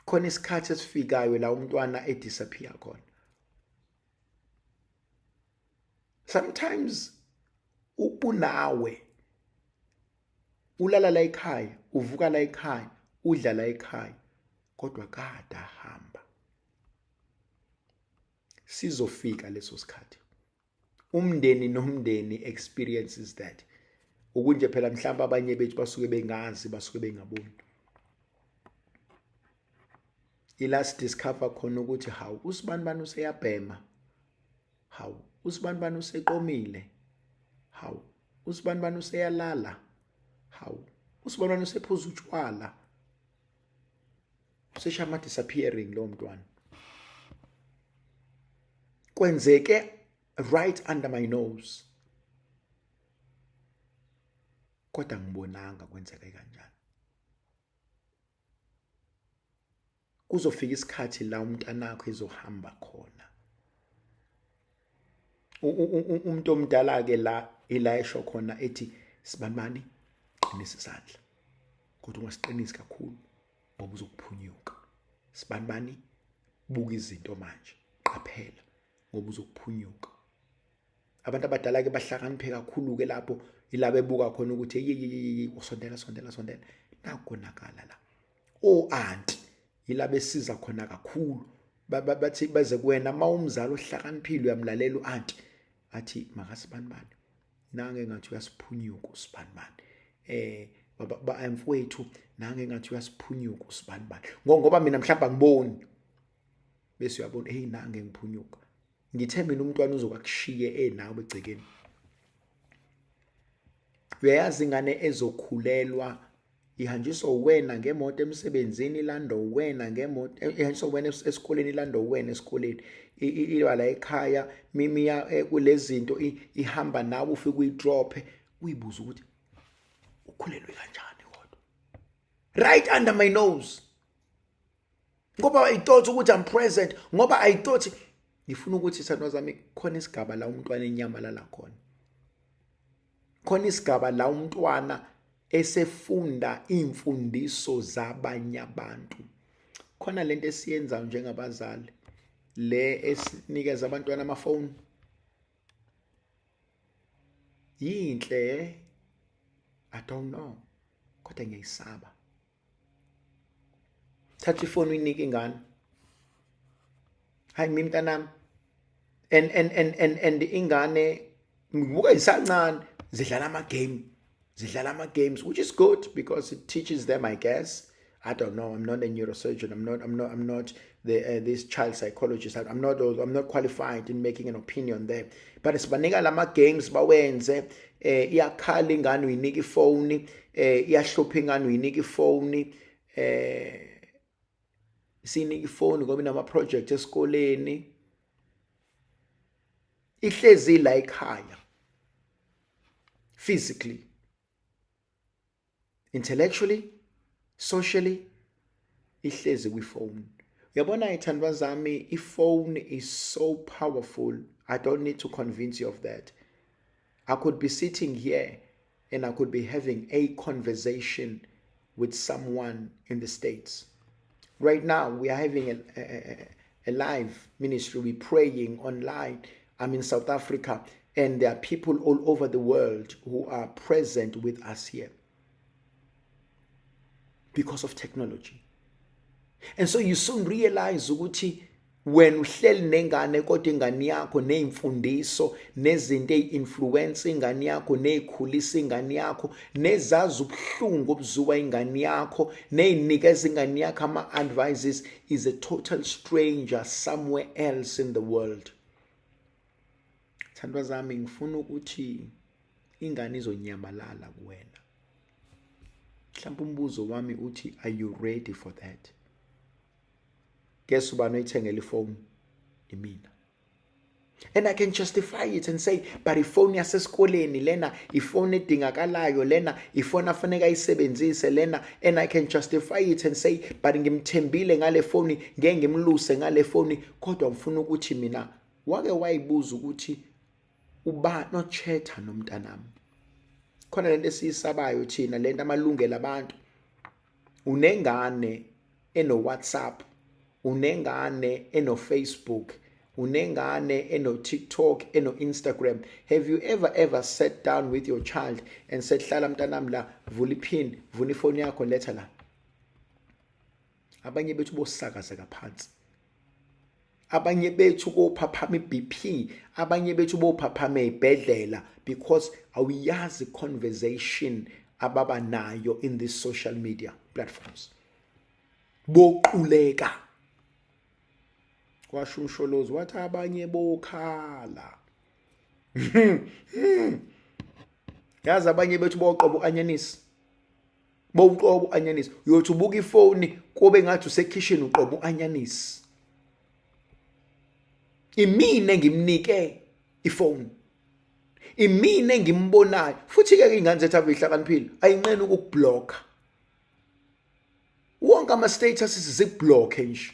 S1: Khona isikhathi esifikayo la umntwana e disappear khona. Sometimes ubunawe ulala la ekhaya, uvuka la ekhaya, udla la ekhaya, kodwa kade ahamba. Sizofika leso sikhathi. Umndeni nomndeni experiences that. Ukunje phela mhlawumbe abanye bethu basuke bengazi, basuke bengaboni. Ila sidiscover khona ukuthi hawu, usibanibani useyabhema, hawu, usibanibani useqomile, hawu, usibanibani useyalala, hawu, usibanibani usephuza utshwala, usesha ama disappearing lo mntwana. Kwenzeke right under my nose, kodwa ngibonanga kwenzeke kanjani. Kuzofika isikhathi la umntanakho ezohamba khona. Umuntu omdala ke la ila esho khona ethi sibanibani, qinisa isandla, kodwa ungasiqinisi kakhulu ngoba uzokuphunyuka. Sibanibani, buka izinto manje, qaphela ngoba uzokuphunyuka. Abantu abadala ke bahlakaniphe kakhulu ke lapho, ila bebuka khona ukuthi hey, usondela, sondela, sondela, nakonakala la. O auntie ila besiza khona kakhulu, bathi baze kuwena uma umzali ohlakaniphile uyamlalela u-auntie, athi makasibanibani nange ngathi uyasiphunyuka usibanibani, baba mfowethu nange ngathi uyasiphunyuka usibanibani, ngoba mina mhlawumbe angiboni, bese uyabona hey nange ngiphunyuka. Ngithe mina umntwana uzokakushiye enawe egcekeni. Uyayazi ingane ezokhulelwa ihanjiswa wena ngemoto emsebenzini, ilando wena ngemoto, ihanjiswa wena esikoleni, ilando wena esikoleni, iba la ekhaya, mimiya kulezinto, ihamba nawe ufike uyidrophe, uyibuza ukuthi ukhulelwe kanjani kodwa, right under my nose, ngoba I thought ukuthi I'm present, ngoba I thought. Ngifuna ukuthi sithandwa zami, khona isigaba la umntwana enyamalala khona, khona isigaba la umntwana esefunda imfundiso zabanye abantu. Khona lento esiyenzayo njengabazali le esinikeza abantwana amafoni, yinhle, I don't know, kodwa ngiyayisaba. Thatha ifoni uyinike ingane, hayi mina mntanami, and ingane ngibuka isancane zidlala ama game, zidlala ama games, which is good because it teaches them, I guess. I don't know, I'm not a neurosurgeon, I'm not the this child psychologist, I'm not qualified in making an opinion there, but sibanika lama games bawenze. Iyakhala ingane, uyinika ifoni, iyahlupha ingane, uyinika ifoni, sinika ifoni ngoba inama project esikoleni, ihlezi la ekhaya physically, intellectually, socially, ihlezi kwifone. Uyabona ithandwa zami, ifone is so powerful. I don't need to convince you of that. I could be sitting here and I could be having a conversation with someone in the States. Right now, we are having a live ministry. We're praying online. I'm in South Africa, and there are people all over the world who are present with us here. Because of technology. And so you soon realize ukuthi wena uhleli nengane, kodwa ingane yakho nezimfundiso nezinto ezinfluence ingane yakho, nezikhulisa ingane yakho, nezazi ubuhlungu obuzuwa ingane yakho, nezinikeza ingane yakho ama advices is a total stranger somewhere else in the world. Thandwa zami, ngifuna ukuthi ingane izonyamalala kuwena. Mhlawumbe umbuzo wami uthi, are you ready for that? Guess ubani oyithengela ifoni? Imina. And I can justify it and say, but ifoni yasesikoleni lena, ifoni edingakalayo lena, ifoni afanele ayisebenzise lena. And I can justify it and say, but ngimthembile ngale foni, ngeke ngimluse ngale foni. Kodwa ngifuna ukuthi mina, wake wayibuza ukuthi uba nochatha nomntanami? Khona lento esiyisabayo thina, lento amalungelo abantu. Unengane eno WhatsApp, unengane eno Facebook, unengane eno TikTok, eno Instagram. Have you ever ever sat down with your child and said, "Hlala mntanami la, vula ipin, vula ifoni yakho, letha la"? Abanye bethu bosakazeka phansi, abanye bethu kophaphama iBP, abanye bethu bophaphama ezibhedlela, because awuyazi conversation ababa nayo in these social media platforms. Boquleka, kwasho uMsholozi, wathi abanye bokhala. Yazi, abanye bethu boqoba uanyanisi, bowuqoba uanyanisi. Uyothi ubuka ifoni, kube ngathi usekitchen uqoba uanyanisi. Imina engimnike ifoni, imina engimbonayo. Futhi ke ingane zethu ave ihlakaniphile, ayinqeni ukukublocka. Wonke ama statuses zikublock nje.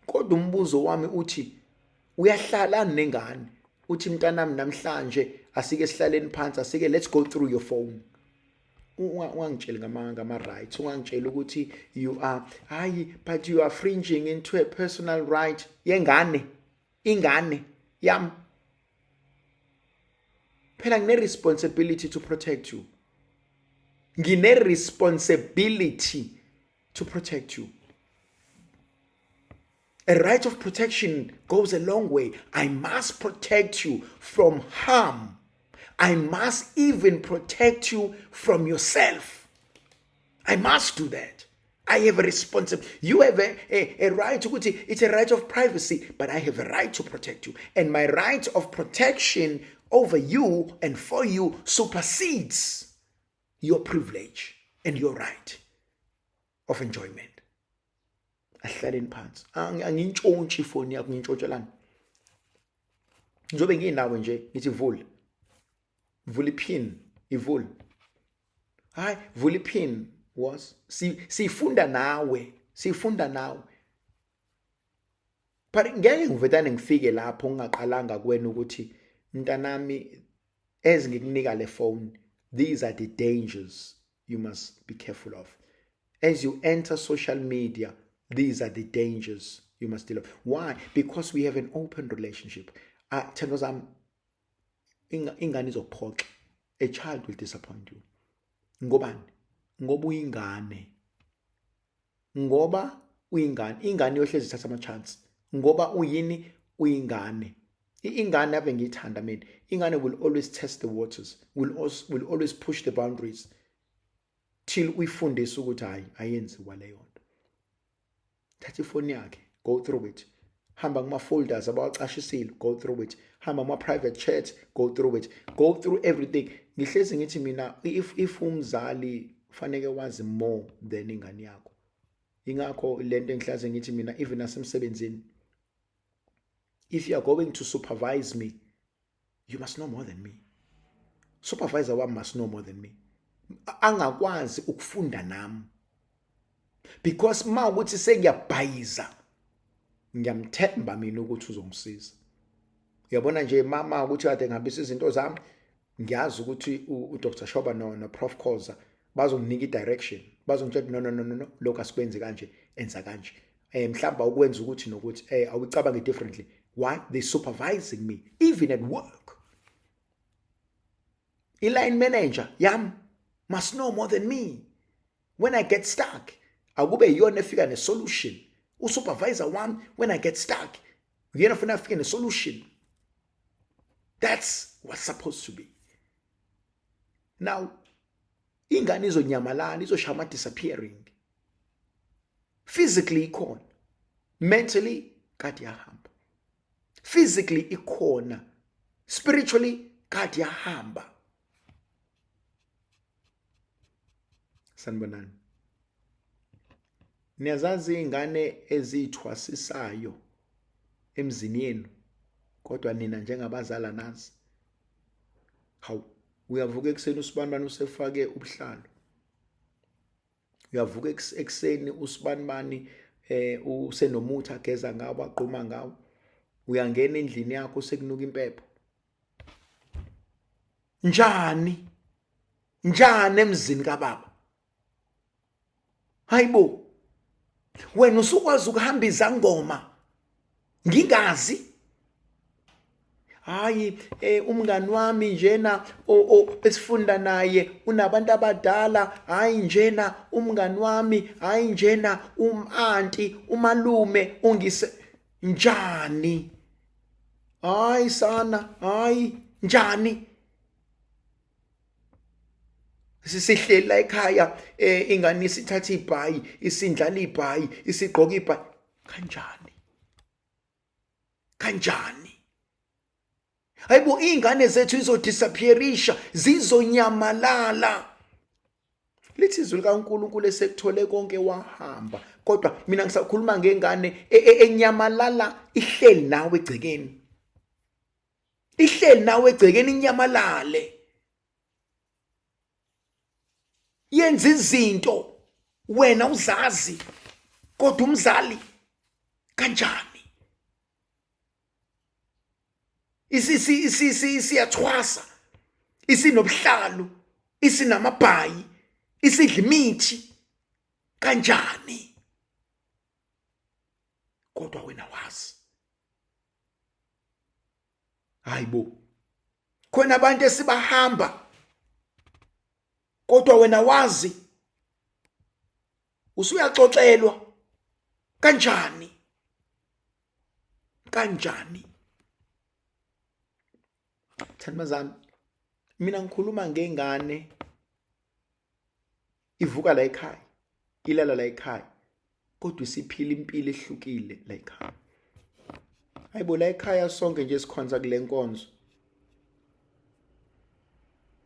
S1: Kodwa umbuzo wami uthi, uyahlala nengane, uthi, "Mntanami, namhlanje asike sihlaleni phansi, asike let's go through your phone"? Ungangitsheli ngama rights, ungangitsheli ukuthi you are, hayi, but you are infringing into a personal right yengane. Ingane yami phela, ngine responsibility to protect you, ngine responsibility to protect you. A right of protection goes a long way. I must protect you from harm. I must even protect you from yourself. I must do that. I have a responsibility. You have a right to, it's a right of privacy, but I have a right to protect you. And my right of protection over you and for you supersedes your privilege and your right of enjoyment. Ahlaleni phansi. Angintshontshe ifoni yakho, ngintshontshelani? Njengoba nginawe nje, ngithi vula. Vula ipin, ivula. Hayi, vula ipin was sifunda nawe, sifunda nawe. But ngeke ngivetane ngifike lapho ngingaqalanga kuwena ukuthi, "Mntanami, as ngikunika le phone, these are the dangers you must be careful of. As you enter social media, these are the dangers you must deal with." Why? Because we have an open relationship. Ah, thando zami, ingane izokuphoxa. A child will disappoint you. Ngobani? Ngoba uyingane. Ngoba uyingane. Ingane yohlezi ithatha ama chance. Ngoba uyini? Uyingane. Ingane ave ngiyithanda mina. Ingane will always test the waters, will always push the boundaries till uyifundise ukuthi hayi, ayenziwa leyo nto. Thatha ifoni yakhe, go through it. Hamba kuma folders abawacashisile, go through it. Hamba kuma private chat, go through it. Go through everything. Ngihlezi ngithi mina, if umzali faneke wazi more than ingane yakho. Ingakho lento engihlaze ngithi mina, even nasemsebenzini, if you are going to supervise me, you must know more than me. Supervisor wami must know more than me. Angakwazi ukufunda nami, because ma ukuthi sengiyabhayiza, ngiyamthemba mina ukuthi uzongisiza. Uyabona nje, mama, ukuthi kade ngihambisa izinto zami, ngiyazi ukuthi uDr Shoba no Prof Khoza bazonginika i-direction, bazongitshela, "No, no, no, no, no, lokho asikwenzi kanje, enza kanje." Mhlawumbe ukwenza ukuthi nokuthi awucabange differently. Why? They supervising me even at work. I-line manager yami must know more than me. When I get stuck, akube iyona efika ne-solution. Usupervisor wami, when I get stuck, uyena funa afike ne-solution. That's what's supposed to be. Now, ingane izonyamalala, izoshaya ama-disappearing. Physically ikhona, mentally kade yahamba. Physically ikhona, spiritually kade yahamba. Sanibonani. Niyazazi izingane ezithwasisayo emzini yenu, kodwa nina njengabazali nazi. Hawu, uyavuka ekuseni usibanibani usefake ubuhlalo. Uyavuka ekuseni usibanibani usenomuthi ageza ngawo, agquma ngawo. Uyangena endlini yakho sekunuka impepho. Njani? Njani emzini kababa? Hayibo, wena usukwazi ukuhamba izangoma ngingazi. Hayi, umngani wami njena esifunda naye unabantu abadala. Hayi njena umngani wami, hayi njena umanti, umalume ungise njani? Hayi sana, hayi njani? Sisihleli la ekhaya, ingane isithatha ibhayi, isindlala ibhayi, isigqoka ibhayi. Kanjani? Kanjani? Hayibo, iy'ngane zethu izodisappearisha, zizonyamalala. Lithi izwi likaNkulunkulu esekuthole konke wahamba. Kodwa mina ngisakhuluma ngengane enyamalala ihleli nawe egcekeni. Ihleli nawe egcekeni inyamalale. Yenza izinto wena uzazi, kodwa umzali kanjani? Isiyathwasa, isinobuhlalu, isinamabhayi, isidla imithi kanjani? Kodwa wena wazi. Hayibo, khona abantu esibahamba kodwa wena wazi, usuyaxoxelwa kanjani? Kanjani? Thandazami, mina ngikhuluma ngengane ivuka la ekhaya, ilala la ekhaya, kodwa isiphila impilo ehlukile la ekhaya. Hayibo, la ekhaya sonke nje sikhonza kule nkonzo.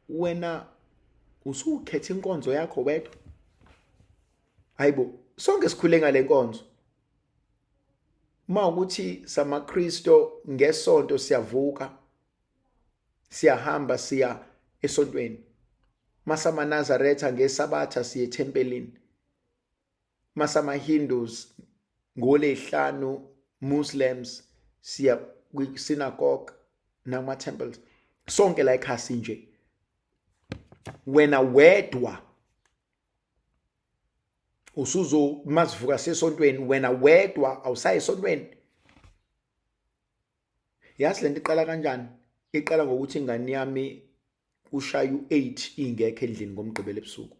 S1: Wena usukhetha inkonzo yakho wedwa. Hayibo, sonke sikhule ngale nkonzo. Uma ukuthi samaKristo ngesonto siyavuka, siyahamba siya esontweni. MasamaNazaretha ngeSabatha siye ethempelini. MasamaHindus ngolesihlanu, Muslims siya kwi-synagogue nama-temples. Sonke la ekhaya sinje. Wena wedwa usuzo masivuka sesontweni, wena wedwa awusayi esontweni. Yazi lento iqala kanjani? Iqala ngokuthi ingane yami ushaya u8 ingekho endlini ngomgqibelo ebusuku,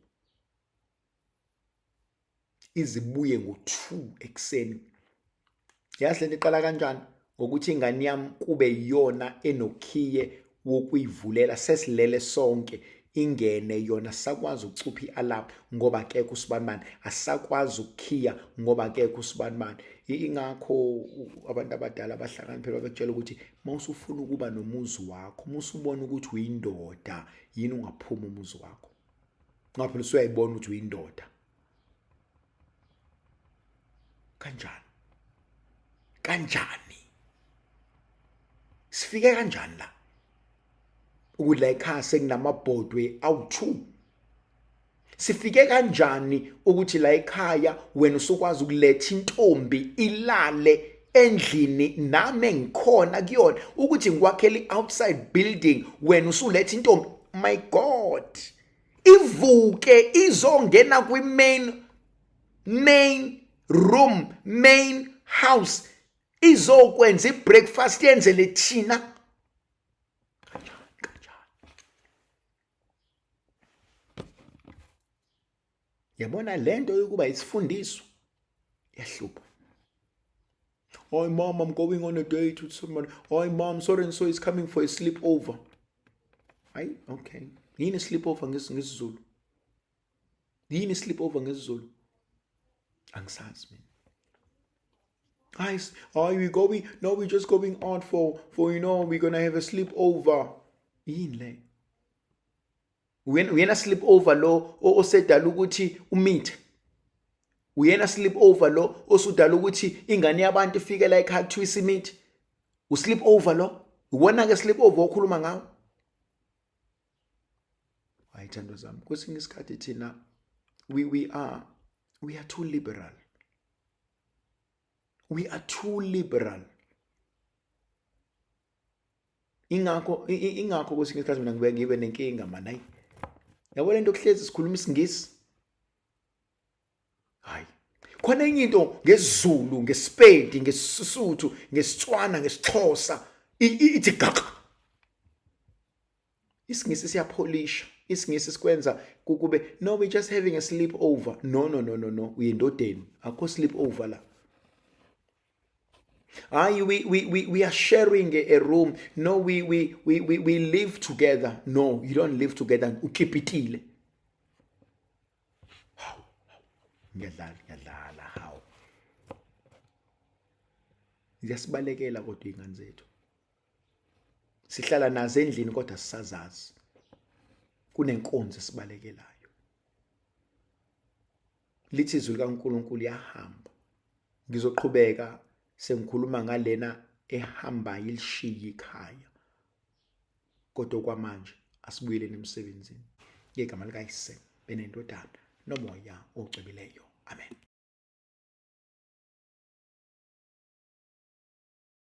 S1: izibuye ngo2 ekuseni. Yazi lento iqala kanjani? Ngokuthi ingane yami kube iyona enokhiye wokuyivulela, sesilele sonke, ingene yona, sakwazi ukucupha i-alarm ngoba akekho usibanibani, asakwazi ukukhiya ngoba akekho usibanibani. Ingakho abantu abadala abahlakaniphile babekutshela ukuthi uma usufuna ukuba nomuzi wakho, uma usubona ukuthi uyindoda, yini ungaphuma umuzi wakho, ngoba phela usuyayibona ukuthi uyindoda. Kanjani? Kanjani? Sifike kanjani la? Ukuthi la ekhaya sekunamabhodwe awu2. Sifike kanjani ukuthi la ekhaya wena usukwazi ukuletha intombi ilale endlini nami engikhona kuyona, ukuthi ngikwakhele i-outside building, wena usuletha intombi? My God, ivuke izongena kwi-main main room, main house, izokwenza i-breakfast yenzele thina. Kanjani? Kanjani? Yabona lento yokuba isifundiswa yahlupha. "Hi mom, I'm going on a date with someone. Hi mom, so and so is coming for a sleepover." Hayi, okay. Yini sleepover ngesiZulu? Yini sleepover ngesiZulu? Angisazi mina. Hayi, are we going? No, we're just going out for we're going to have a sleepover. Yini le? Uyena sleep over lo osedala ukuthi umithe? Uyena sleep over lo osudala ukuthi ingane yabantu ifike la ekhaya kuthiwa isimithi? Usleep over lo? Uwona ke sleep over okhuluma ngawo? Hayi, thando zami, kwesinye isikhathi thina we are too liberal, we are too liberal. Ingakho kwesinye isikhathi mina ngibe nenkinga man. Hayi, yabo lento kuhlezi sikhuluma isiNgisi, hayi, khona enye into ngesiZulu, ngesiPedi, ngesiSuthu, ngesiTswana, ngesiXhosa ithi gaqa. IsiNgisi siyapholisha, isiNgisi sikwenza kube, "No, we just having a sleep over." No, no, no, no, no, uyendodeni, akho sleep over la. Hayi, we are sharing a room. No, we live together. No, you don't live together, ukipitile. Hawu, ngiyadlala, ngiyadlala. Hawu, ziyasibalekela kodwa iy'ngane zethu. Sihlala nazo endlini kodwa sisazazi kunenkonzo esibalekelayo. Lithi izwi likaNkulunkulu yahamba. Ngizoqhubeka sengikhuluma ngalena ehamba ilishiya ikhaya, kodwa kwamanje asibuyeleni emsebenzini. Ngegama likaYise benendodana noMoya oCwebileyo, amen.